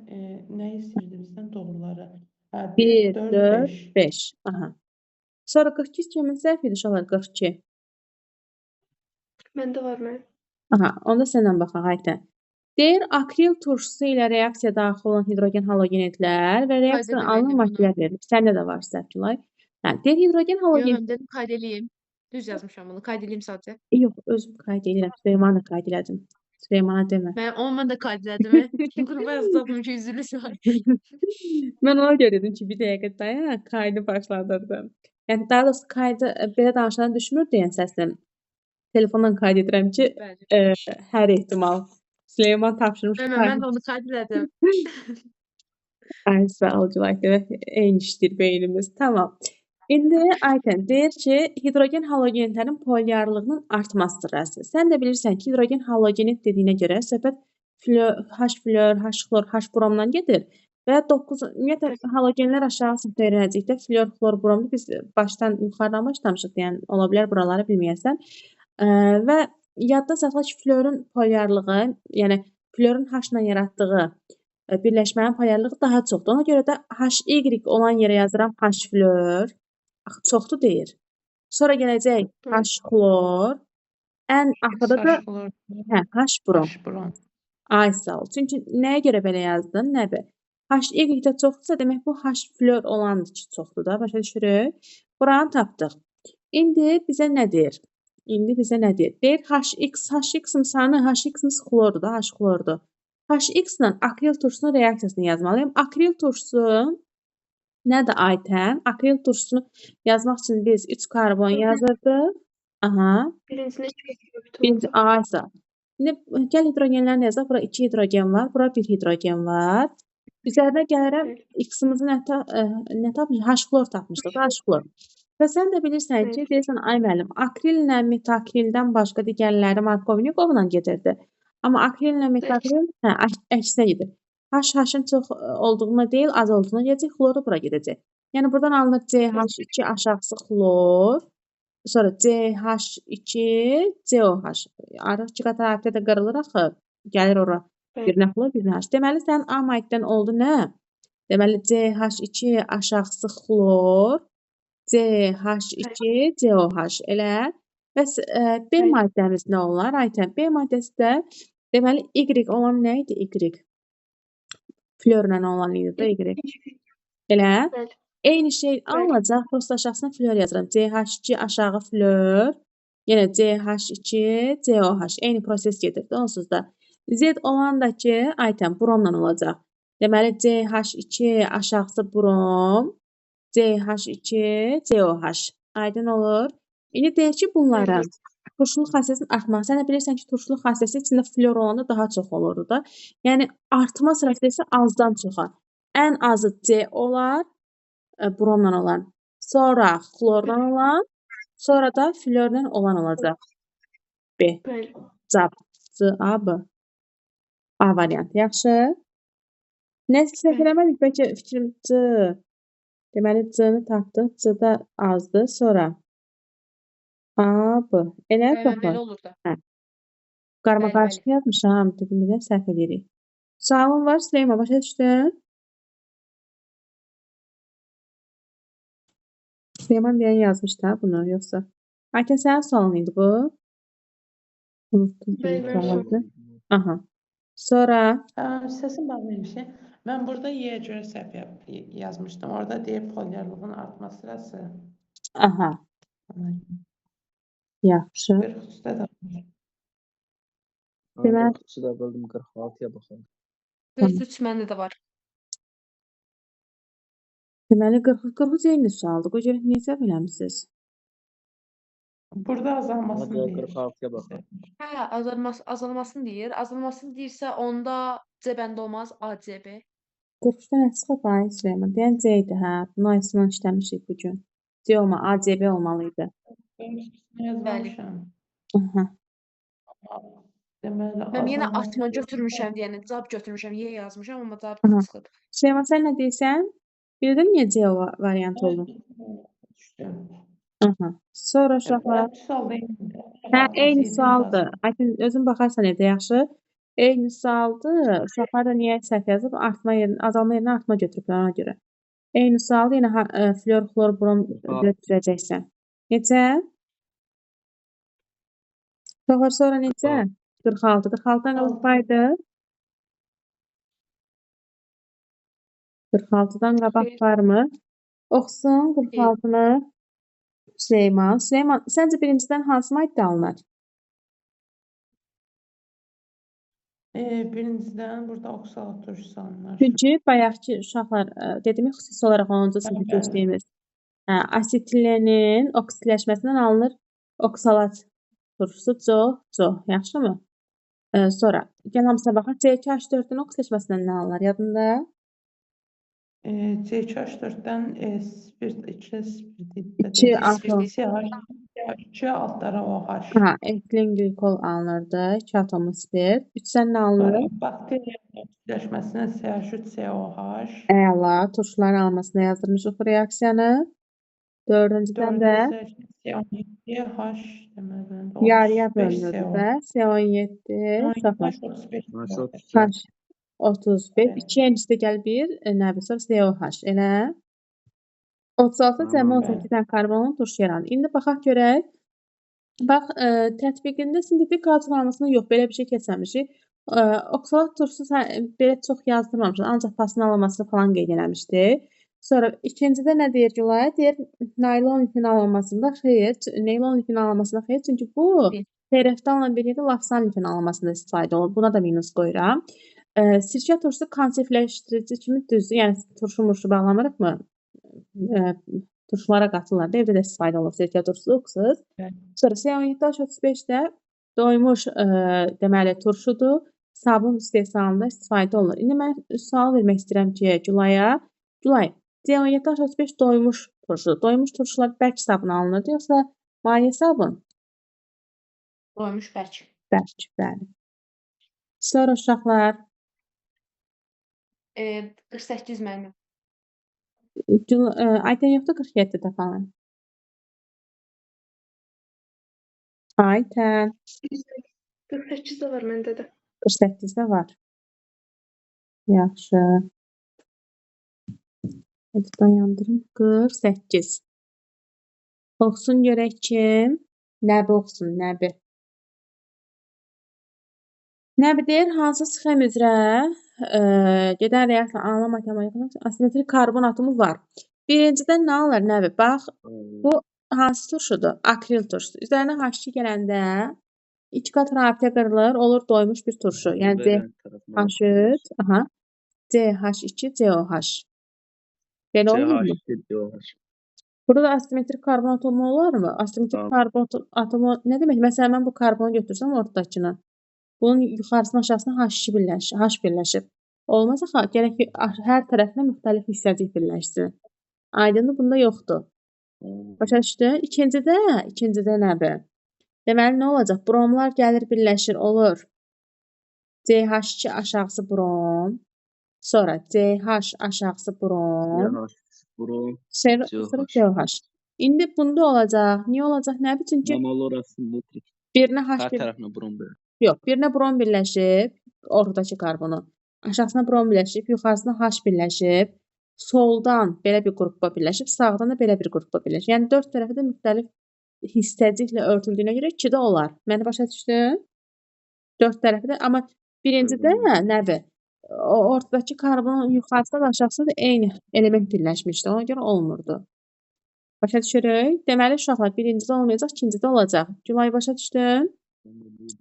Nə istəyirdi bizdən doğruları? Hə, 1, 1, 4, 4, 5. 5. Aha. Sonra 42 kimin səhv idi uşaqlar? 42. Məndə var mənim. Aha, onda səndən baxaq Aytən. Deyir, akril turşusu ilə reaksiya daxil olan hidrogen halogenidlər və Qeyd reaksiyadan alınan elədim bunu. maddələr verilir. Səndə də var səhv Gülay. Hə, deyir, hidrogen Yox, halogen mən dedim qayd eləyim. Düz yazmışam bunu. Qayd eləyim sadəcə. Yox, özüm qayd edirəm. Süleymanı qayd elədim. Süleymana demə. Mən onu mən də qayd elədim. Qrupa yazdım ki, üzülürsən. Mən ona görə dedim ki, bir dəqiqə dayan, kaydı başladırdım. Yəni daha doğrusu kaydı belə danışanda düşmür deyən səsim. Telefondan qayd edirəm ki, Bəli. hər ehtimal. Süleyman tapşırmış Mən, mən də onu qayd elədim. Ay, sağ ol Gülay. Demək, eyni işləyir beynimiz. Tamam. İndi Aytən deyir ki, hidrogen halogenitlərin polyarlığının artması sırası. Sən də bilirsən ki, hidrogen halogenit dediyinə görə söhbət H flor, H xlor, H bromdan gedir. Və 9, ümumiyyətlə, halogenlər aşağı sinifdə öyrənəcəkdə flor, xlor, bromdur. Biz başdan, yuxarıdan başlamışıq, yəni ola bilər buraları bilməyəsən. Və yadda saxla ki, florun polyarlığı, yəni florun H ilə yaratdığı birləşmənin polyarlığı daha çoxdur. Ona görə də HY olan yerə yazıram H flor. Axı, çoxdur deyir. Sonra gələcək H xlor. Ən axırda da H xlor, hə, H brom. H brom. Ay, sağ ol. Çünki nəyə görə belə yazdın? Nəbi? HY-də çoxdursa, demək bu H flor olandır ki, çoxdur da. Başa düşürük. Buranı tapdıq. İndi bizə nə deyir? İndi bizə nə deyir? Deyir HX, HX-in sanı, HX-imiz xlordur da, H xlordur. HX ilə akril turşusunun reaksiyasını yazmalıyam. Akril turşusu nədir Aytən? Akril turşusunu yazmaq üçün biz 3 karbon yazırdıq. Aha. Birincisində 2 hidrogen Birinci oldu. A isə. İndi gəl hidrogenləri yazaq. Bura 2 hidrogen var, bura 1 hidrogen var. Üzərinə gəlirəm, Bəli. X-imizi nə tapmışıq? H xlor tapmışdıq, H xlor. Və sən də bilirsən ki, Bəli. deyirsən, ay müəllim, akrillə metakrildən başqa digərləri Markovnikovla gedirdi. Amma akrillə metakril, hə, əksinə gedir. H, H-ın çox olduğuna deyil, az olduğuna gedəcək, xloru bura gedəcək. Yəni, buradan alınır CH2 aşağısı xlor, sonra CH2, COH. Artıq iki qat rabitə də qırılır axı, gəlir ora. Bəli. Birinə xlor, birinə H. Deməli, sənin A maddədən oldu nə? Deməli, CH2 aşağısı xlor, CH2, COH. Elə? Bəs B Bəli. maddəmiz nə olar? Aytən, B maddəsi də, deməli, Y olan nə idi? Y. Florla olan idi də Y. Elə? Bəli. Eyni şey Bəli. alınacaq. Prosta aşağısına flor yazıram. CH2 aşağı flor, yenə CH2, COH. Eyni proses gedirdi onsuz da. Z olan da ki, Aytən, bromla olacaq. Deməli, CH2 aşağısı brom, CH2, COH. Aydın olur. İndi deyək ki, bunların turşuluq xassəsinin artması. Sən də bilirsən ki, turşuluq xassəsi içində flor olanda daha çox olurdu da. Yəni, artma sırası isə azdan çoxa. Ən azı C olar, bromla olan. Sonra xlorla olan, sonra da florla olan olacaq. B. Bəli. Cavab. C, A, B. A variantı. Yaxşı. Nəsə səhv Bəli. eləmədik. Bəlkə fikrim C. Deməli, C-ni tapdıq. C-də azdır. Sonra A, B. Elə Bəli, uşaqlar? belə olur da. Hə. Qarma Bəli, qarışıq bəli. yazmışam. Dedim, bir də səhv eləyirik. Sualın var, Süleyman, başa düşdün? Süleyman deyən yazmış da bunu, yoxsa? Aytən, sənin sualın idi bu? Unutdum Bəli, ki, mənim sualıydı. sualım. Aha. Sonra? Səsim bağlıymış. Mən burada Y-yə görə səhv yazmışdım. Orada deyir polyarlığın artma sırası. Aha, yaxşı. 43-də də var. Mən Deməli, 43-ü də bildim, 46-ya baxalım. 43 məndə də var. Deməli 40 43 eyni sualdır. Qoy görək niyə səhv eləmisiniz? Burada azalmasını Hadi deyir. 46-ya baxalım. Hə, azalmasını deyir. Azalmasını deyirsə onda C bəndi olmaz, A, C, B. 43-də nə çıxıb ay Süleyman? Deyən C idi, hə. Bunu Aysunla işləmişik bu gün. C olma, A, C, B olmalı idi. Ben üstüne yazmamışam. Aha. Deməli Mən yenə azalması artma götürmüşəm deyəni, cavab götürmüşəm, Y yazmışam, amma cavab Aha. çıxıb. Süleyman sən nə deyirsən? Bildin niyə C variantı olur? Düşdüm. Aha. Sonra uşaqlar. Sual da eynidir. Hə, eyni sualdır. Aytın, özün baxarsan evdə yaxşı. Eyni sualdır. Uşaqlar da niyə səhv yazıb? Artma yerinə, azalma yerinə artma götürüblər ona görə. Eyni sualdır. Yenə flor, xlor, brom götürəcəksən. Neçə? Uşaqlar sonra neçə? 46. 46-dan qabaq var idi. 46-dan qabaq varmı? Oxusun 46-nı Süleyman. Süleyman, səncə birincidən hansı maddə alınır? Birincidən burada oksalat turşusu alınır. Çünki bayaqki uşaqlar, dediyimi xüsusi olaraq 10-cu sinifdə keçdiyimiz asetilenin oksidləşməsindən alınır oksalat turşusu CO, yaxşımı? Sonra gəl hamısına baxaq. C2H4-ün oksidləşməsindən nə alınır? Yadında? C2H4-dən spirt, 2 spirt idi. 2 atom. CH2 altlara OH. Aha, etilen glikol alınırdı. 2 atomlu spirt. 3-dən nə alınır? Bakteriya oksidləşməsindən CH3COH. Əla, turşuların alınmasına yazdırmışıq bu reaksiyanı. Dördüncüdən də C17H deməli. yarıya bölünürdü də. C17 uşaqlar. H35. H 35. 2 N gəl 1, nə bilsəm COH. Elə 36 cəmi 18 dənə karbonlu turşu yaranır. İndi baxaq görək. Bax, tətbiqində sintetik kauçuk alınmasında yox, belə bir şey keçməmişik. Oksalat turşusu belə çox yazdırmamışıq, ancaq pasın alınmasını falan qeyd eləmişdi. Sonra ikincidə nə deyir Gülay? Deyir, naylon ipin alınmasında xeyir, neylon ipin alınmasında xeyir. Çünki bu tereftanla bir yerdə lavsan ipin alınmasında istifadə olunur. Buna da minus qoyuram. Sirkə turşusu konservləşdirici kimi düzdür. Yəni, turşu-murşu bağlamırıqmı? Turşulara qatırlar da, evdə də istifadə olunur sirkə turşusu, uksus. Sonra C17H35-də doymuş deməli, turşudur. Sabun istehsalında istifadə olunur. İndi mən sual vermək istəyirəm ki, Gülaya. Gülay, C17H35 doymuş turşudur. Doymuş turşular bərk sabun alınırdı, yoxsa maye sabun? Doymuş bərk. Bərk, bəli. Sonra uşaqlar. 48 müəllim. Aytən yoxdur 47 tapanı. Aytən. 48 də var məndə də. 48 də var. Yaxşı. Hadi dayandırım. 48. Oxusun görək kim? Nəbi oxusun, Nəbi. Nəbi deyir, hansı sxem üzrə gedən reaksiya alınan matematikada asimetrik karbon atomu var. Birincidən nə alır Nəbi? Bax, bu hansı turşudur? Akril turşusu. Üzərinə H2 gələndə iki qat rabitə qırılır, olur doymuş bir turşu. Yəni CH3, aha, CH2, COH. Belə olmur mu? CH2, Burada da asimetrik karbon atomu olarmı? Asimetrik karbon atomu nə demək? Məsələn, mən bu karbonu götürsəm ortadakını, bunun yuxarısına, aşağısına H2 birləşir, H birləşib. Olmaz axı, gərək ki, hər tərəfinə müxtəlif hissəcik birləşsin. Aydındır, bunda yoxdur. Başa düşdün? İkincidə nədir? Deməli, nə olacaq? Bromlar gəlir, birləşir, olur. CH2 aşağısı brom, sonra CH aşağısı brom, sonra COH. İndi bunda olacaq. Niyə olacaq? Nə biçim ki? Birinə H hər tərəfinə brom birləşir. Yox, birinə brom birləşib, ortadakı karbonu. Aşağısına brom birləşib, yuxarısına H birləşib, soldan belə bir qrupa birləşib, sağdan da belə bir qrupa birləşib. Yəni, dörd tərəfi də müxtəlif hissəciklə örtüldüyünə görə 2 də olar. Məni başa düşdün? Dörd tərəfi də, amma birincidə nədir? O ortadakı karbonun yuxarısında da aşağısında da eyni element birləşmişdi. Ona görə olmurdu. Başa düşürük? Deməli, uşaqlar, birincidə olmayacaq, ikincidə olacaq. Gülay, başa düşdün?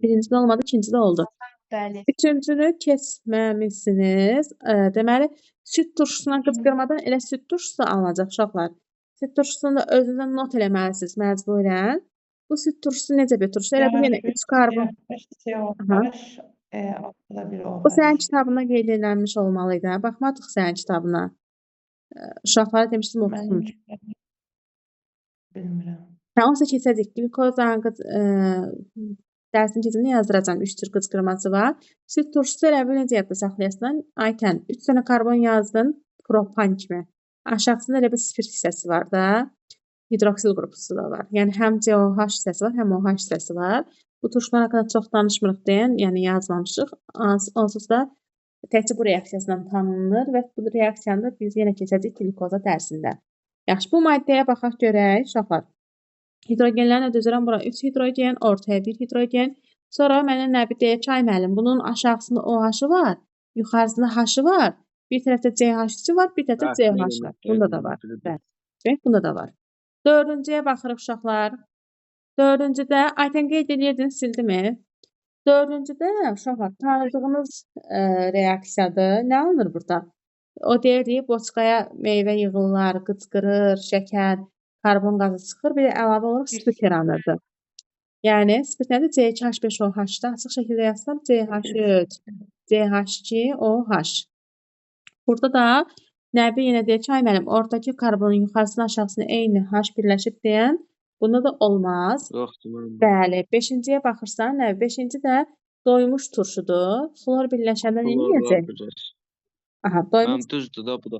Birincidə olmadı, ikincidə oldu. Bəli. Üçüncünü keçməmisiniz. Deməli, süd turşusundan qıcqırmadan elə süd turşusu alınacaq uşaqlar. Süd turşusunu da özünüzə not eləməlisiniz məcburən. Bu süd turşusu necə bir turşudur? Elə bil yenə 3 karbon. CH, altta bir Bu sənin OH. kitabına qeyd edilmiş olmalı idi. Hə? Baxmadıq sənin kitabına. Uşaqlara demişdim oxusun. Mənim bilmirəm. Hə, onsuz keçəcək. Qlükozanın dərsini keçəndə yazdıracağam. 3 cür qıcqırması var. Süd turşusu elə bil necə yadda saxlayasan? Aytən, 3 dənə karbon yazdın, propan kimi. Aşağısında elə bir spirt hissəsi var da. Hidroksil qrupusu da var. Yəni həm COH hissəsi var, həm OH hissəsi var. Bu turşular haqqında çox danışmırıq deyən, yəni yazmamışıq. Onsuz da təkcə bu reaksiyasından tanınır və bu reaksiyanı da biz yenə keçəcəyik qlükoza dərsində. Yaxşı, bu maddəyə baxaq görək, uşaqlar. Hidrogenləri düzürəm bura 3 hidrogen, ortaya 1 hidrogen. Sonra mənə Nəbi deyir ki, ay müəllim, bunun aşağısında OH-ı var, yuxarısında H-ı var. Bir tərəfdə CH3 var, bir tərəfdə CH var. Bunda da var. Bəli, bunda da var. Dördüncüyə baxırıq uşaqlar. Dördüncüdə, Aytən qeyd edirdin, sildimi? Dördüncüdə uşaqlar, tanıdığınız reaksiyadır. Nə alınır burada? O deyirdi, boçkaya meyvə yığırlar, qıcqırır, şəkər, karbon qazı çıxır. Bir də əlavə olaraq spirt yaranırdı. Yəni, spirt nədir? C2H5OH-da açıq şəkildə yazsam CH3, CH2OH. Burada da Nəbi yenə deyir ki, ay müəllim, oradakı karbonun yuxarısına aşağısına eyni H birləşib deyən, bunda da olmaz. Yoxdur mənim. Bəli, beşinciyə baxırsan, Nəbi, beşinci də doymuş turşudur. Xlor birləşəndə nə Xlorlar edəcək? birləşir. Aha, doymuş Mənim düzdür da bu da.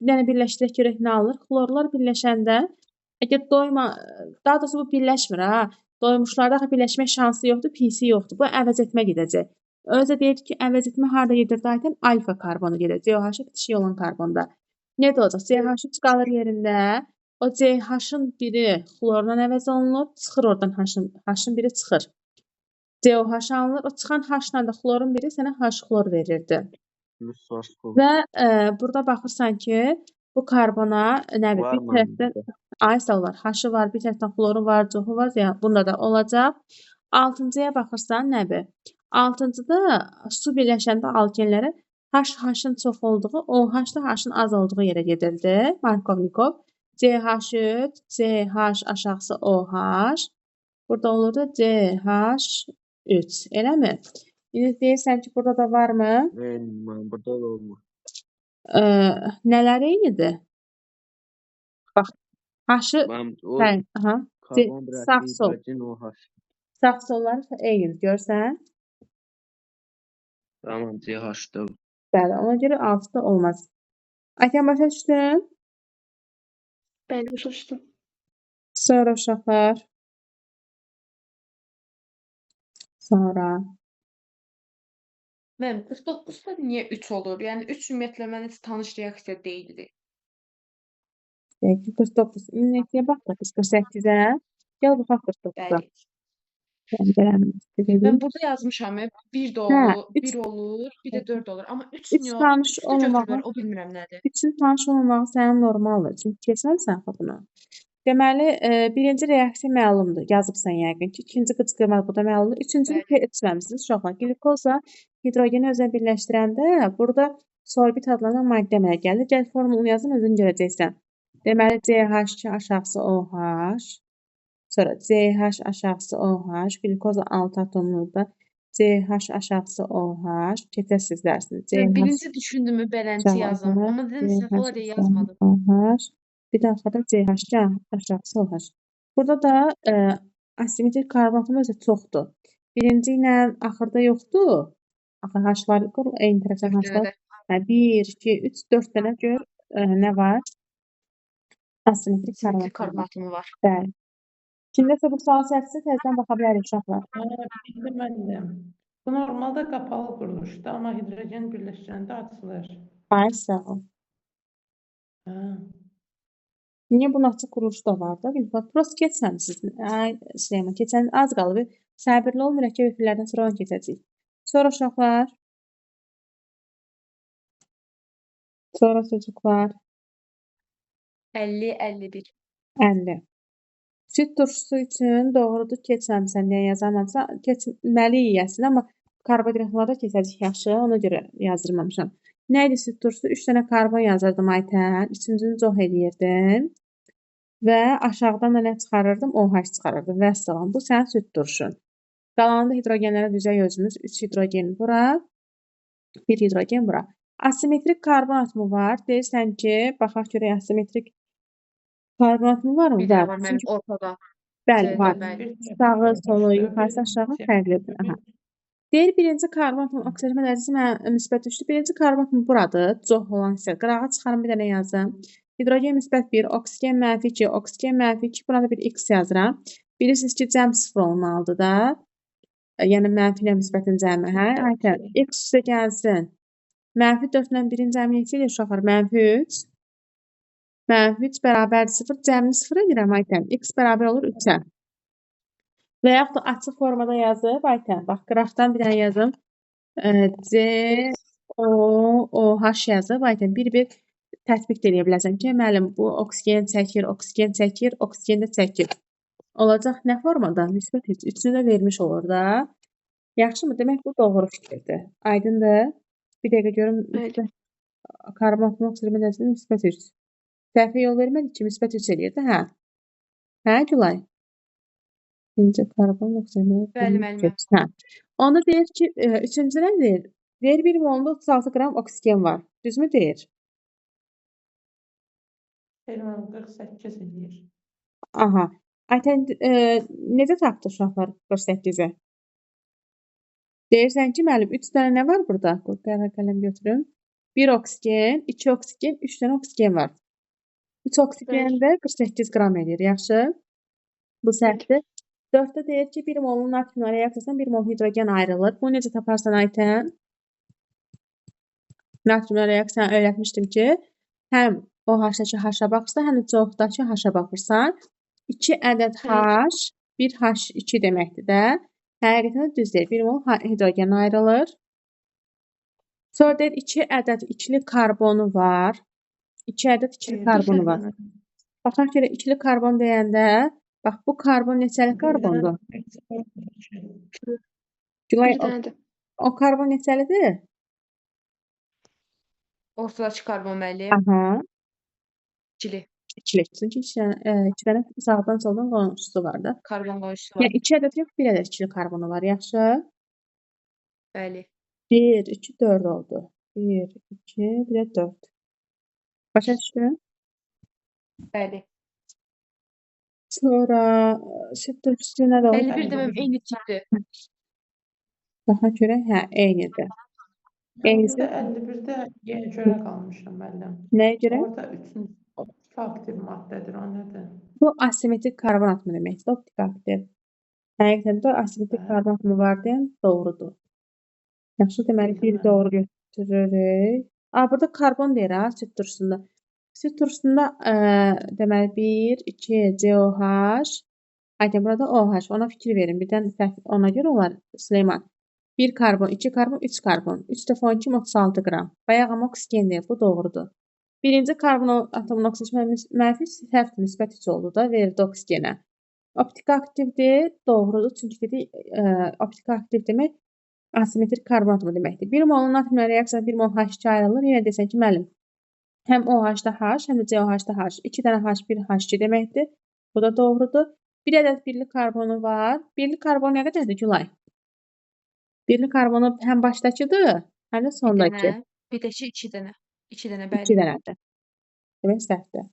Yəni birləşdirək görək nə alır? Xlorlar birləşəndə, əgər doyma, daha doğrusu bu birləşmir ha. Doymuşlarda axı birləşmək şansı yoxdur, pisi yoxdur. Bu əvəz etmə gedəcək. Özü də deyir ki, əvəz etmə harda gedir zaten? Alfa karbonu gedir. COH-a bitişik olan karbonda. Nə də olacaq? CH3 qalır yerində. O CH-ın biri xlordan əvəz olunur, çıxır oradan H-ın biri çıxır. COH alınır. O çıxan H-la da xlorun biri sənə H xlor verirdi. Və burada baxırsan ki, bu karbona nə bilim, bir tərəfdən aysal var, H-ı var, bir tərəfdən xloru var, cohu var, yəni bunda da olacaq. Altıncıya baxırsan, nəbi? Altıncıda su birləşəndə alkenlərə H-H-ın çox olduğu, OH-da H-ın az olduğu yerə gedirdi. Markovnikov. CH3, CH aşağısı OH. Burada olurdu CH3. Eləmi? İndi deyirsən ki, burada da varmı? Eyni, mənim burada da olmur. Nələr eynidir? Bax, H-ı Mənim o aha, karbon sağ bırakdı, sol. hidrogen OH. Sağ sollar eynidir, görsən? Tamam, CH-da. Bəli, ona görə 6-da olmaz. Aytən, başa düşdün? Bəli, başa düşdüm. Sonra uşaqlar. Sonra. Mənim 49-da niyə 3 olur? Yəni 3 ümumiyyətlə mənə heç tanış reaksiya deyildi. Peki, 49. İndi neçəyə baxdıq biz 48-ə? Gəl baxaq 49-a. Bəli. Yəni, gələm, Mən burada yazmışam, 1 də Hə, olur, 3 1 olur, bir də 4 olur. Amma 3 3 niyə tanış 3 də götürüblər, olmağı, o bilmirəm nədir. 3-ün tanış olmağı sənin normaldır. Çünki keçməmisən axı bunu. Deməli, birinci reaksiya məlumdur. Yazıbsan yəqin ki. İkinci qıcqırma bu da məlumdur. Üçüncünü Bəli. keçməmisiniz uşaqlar. Qlükoza hidrogeni özünə birləşdirəndə burada sorbit adlanan maddə əmələ gəlir. Gəl formulunu yazım, özün görəcəksən. Deməli, CH2 aşağısı OH, sonra CH aşağısı OH, qlükoza 6 atomludur. CH aşağısı OH, keçəsiniz dərsini. Mən CH birinci düşündüm beləncə yazım, aşağı amma dedim səhv CH olar deyə yazmadım. OH, bir də axırda CH2 aşağısı OH. Burada da asimetrik karbon atomu özü çoxdur. Birinci ilə axırda yoxdur. Axı H-lar eyni tərəfdən 4 dənə H-lar. də. Hə, 1, 2, 3, 4 dənə gör nə var? Asimetrik karbon Asimetrik atomu karbon var. atomu var. Bəli. Kimdəsə bu sual səhvdirsə təzədən baxa bilərik uşaqlar. Bildim müəllim. Bu normalda qapalı quruluşdur, amma hidrogen birləşdirəndə açılır. Ay, sağ ol. Hə. Niyə bunun açıq quruluşu da var da? Bilmirəm. Prosta keçməmisiniz. Ay, Süleyman, keçən az qalıb. Səbirli ol, mürəkkəb efirlərdən sonra onu keçəcəyik. Sonra uşaqlar. Sonra çocuklar 50, 51. 50. Süd turşusu üçün doğrudur, keçməmisən deyə yazamamsan. Keçməliyik əslində, amma karbohidratlarda keçəcək yaxşı, ona görə yazdırmamışam. Nə idi süd turşusu? 3 dənə karbon yazırdım Aytən. Üçüncünü çox eləyirdim. Və aşağıdan da nə çıxarırdım? OH çıxarırdım. Vəssalam. Bu sənin süd turşun. Qalanını da hidrogenlərə düzək özümüz. 3 hidrogen bura, 1 hidrogen bura. Asimetrik karbon atomu var. Deyirsən ki, baxaq görək asimetrik karbon atomu varmı? Bir dənə Var. var mənim Çünki ortada. bəli, C-də, var. bəli. Bir Sağı, tərəfi solu, OH-dur, yuxarısı, bir aşağı C. fərqlidir. Aha. Deyir, birinci karbon atomunun oksijenmə dərəcəsi müsbət 3-dür. Birinci karbon atomu buradır. Çox olan hissə. Qırağa çıxarım, bir dənə yazım. Hidrogen müsbət 1, oksigen mənfi 2, oksigen mənfi 2. Buna da bir X yazıram. Bilirsiniz ki, cəm 0 olmalıdır da. Yəni mənfi ilə müsbətin cəmi, hə? Aytən, X üstə gəlsin. Mənfi 4 ilə 1-in cəmi neçə eləyir uşaqlar? Mənfi 3. Mənfi 3 bərabərdir 0. Cəmini 0 edirəm Aytən. X bərabər olur 3-ə. Və yaxud da açıq formada yazıb Aytən. Bax, qıraqdan bir dənə yazım. C, O, O, H yazıb Aytən. Bir-bir tətbiq də eləyə bilərsən ki, müəllim, bu oksigen çəkir, oksigen çəkir, oksigen də çəkir. Olacaq nə formada? Müsbət 3. Üçünü də vermiş olur da. Yaxşımı? Demək, bu doğru fikirdir. Aydındır? Bir dəqiqə görüm. Bəli. Karbon atomu oksigen dərəcəsi müsbət 3. Səhvə yol vermədik ki, müsbət 3 eləyir də, hə? Hə, Gülay? Birinci karbon oksigen Bəli, müəllimə. Hə. Onda deyir ki, üçüncü nə deyir? Deyir, 1 molunda 36 qram oksigen var. Düzmü deyir? Xeyr, müəllim, 48 eləyir. Aha. Aytən, necə tapdı uşaqlar 48-i? Deyirsən ki, müəllim, 3 dənə nə var burada? Qoy, qələm götürüm. 1 oksigen, 2 oksigen, 3 dənə oksigen var. 3 oksigen də 48 qram eləyir. Yaxşı. Bu səhvdir. 4-də deyir ki, 1 molun natrium reaksiyasından 1 mol hidrogen ayrılır. Bunu necə taparsan Aytən? Natrium reaksiyanı öyrətmişdim ki, həm OH-dakı H-a baxırsan, həm də CO-dakı H-a baxırsan. 2 ədəd H, 1 H2 deməkdir də. Həqiqətən də düz deyir. 1 mol hidrogen ayrılır. Sonra deyir, 2 ədəd ikili karbonu var. 2 ədəd ikili karbonu var. Baxaq görək, ikili karbon deyəndə, bax, bu karbon neçəli karbondur? Gülay, Bir dənədir. o karbon neçəlidir? Ortadakı karbon müəllim. Aha. İkili. İkili. Çünki iki dənə sağdan soldan qonşusu var da. Karbon qonşusu var. Yəni 2 ədəd yox, 1 ədəd ikili karbonu var. Yaxşı. Bəli. 1, 2, 4 oldu. 1, 2, bir də 4. Başa düşdün? Bəli. Sonra süd turşusu nə də oldu? 51 deməm eyni tipdir. Baxa görək, hə, eynidir. Eynisi. Burada 51-də yenə görə qalmışam müəllim. Nəyə görə? Orada üçüncü optik aktiv maddədir, o nədir? Bu asimetrik karbon atomu deməkdir, optik aktiv. Həqiqətən də asimetrik karbon atomu var deyən doğrudur. Yaxşı, deməli, bir doğru götürürük. Burada karbon deyir ha, süd turşusunda. Süd turşusunda deməli 1, 2, COH, Aytən, burada OH, ona fikir verin. Birdən səhv ona görə olar, Süleyman. 1 karbon, 2 karbon, 3 karbon. 3 dəfə 12, 36 qram. Bayaq amma oksigen deyir, bu doğrudur. Birinci karbon atomunun oksigen mənfi səhv müsbət 3 oldu da, verirdi oksigenə. Optik aktivdir, doğrudur. Çünki dedik, optik aktiv demək asimetrik karbon atomu deməkdir. 1 molun natriumla reaksiyada 1 mol H2 ayrılır. Yenə desən ki, müəllim, həm OH-da H, həm də COH-da H. 2 dənə H, 1 H2 deməkdir. Bu da doğrudur. Bir ədəd birli karbonu var. Birli karbon nə qədərdir, Gülay? Birli karbonu həm başdakıdır, həm də sondakı. Bir dənə, bir də ki, 2 dənə. 2 dənə, bəli. 2 dənədir. Demək səhvdir.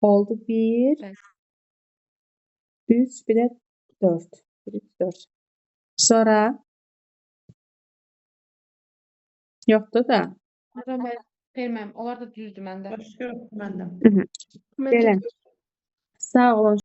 Oldu 1, 3, bir də 4. 1, 3, 4. Sonra yoxdur da. Xeyr, mənim. Onlar da düzdür məndə. Başqa yoxdur məndə. Belə. Sağ olun.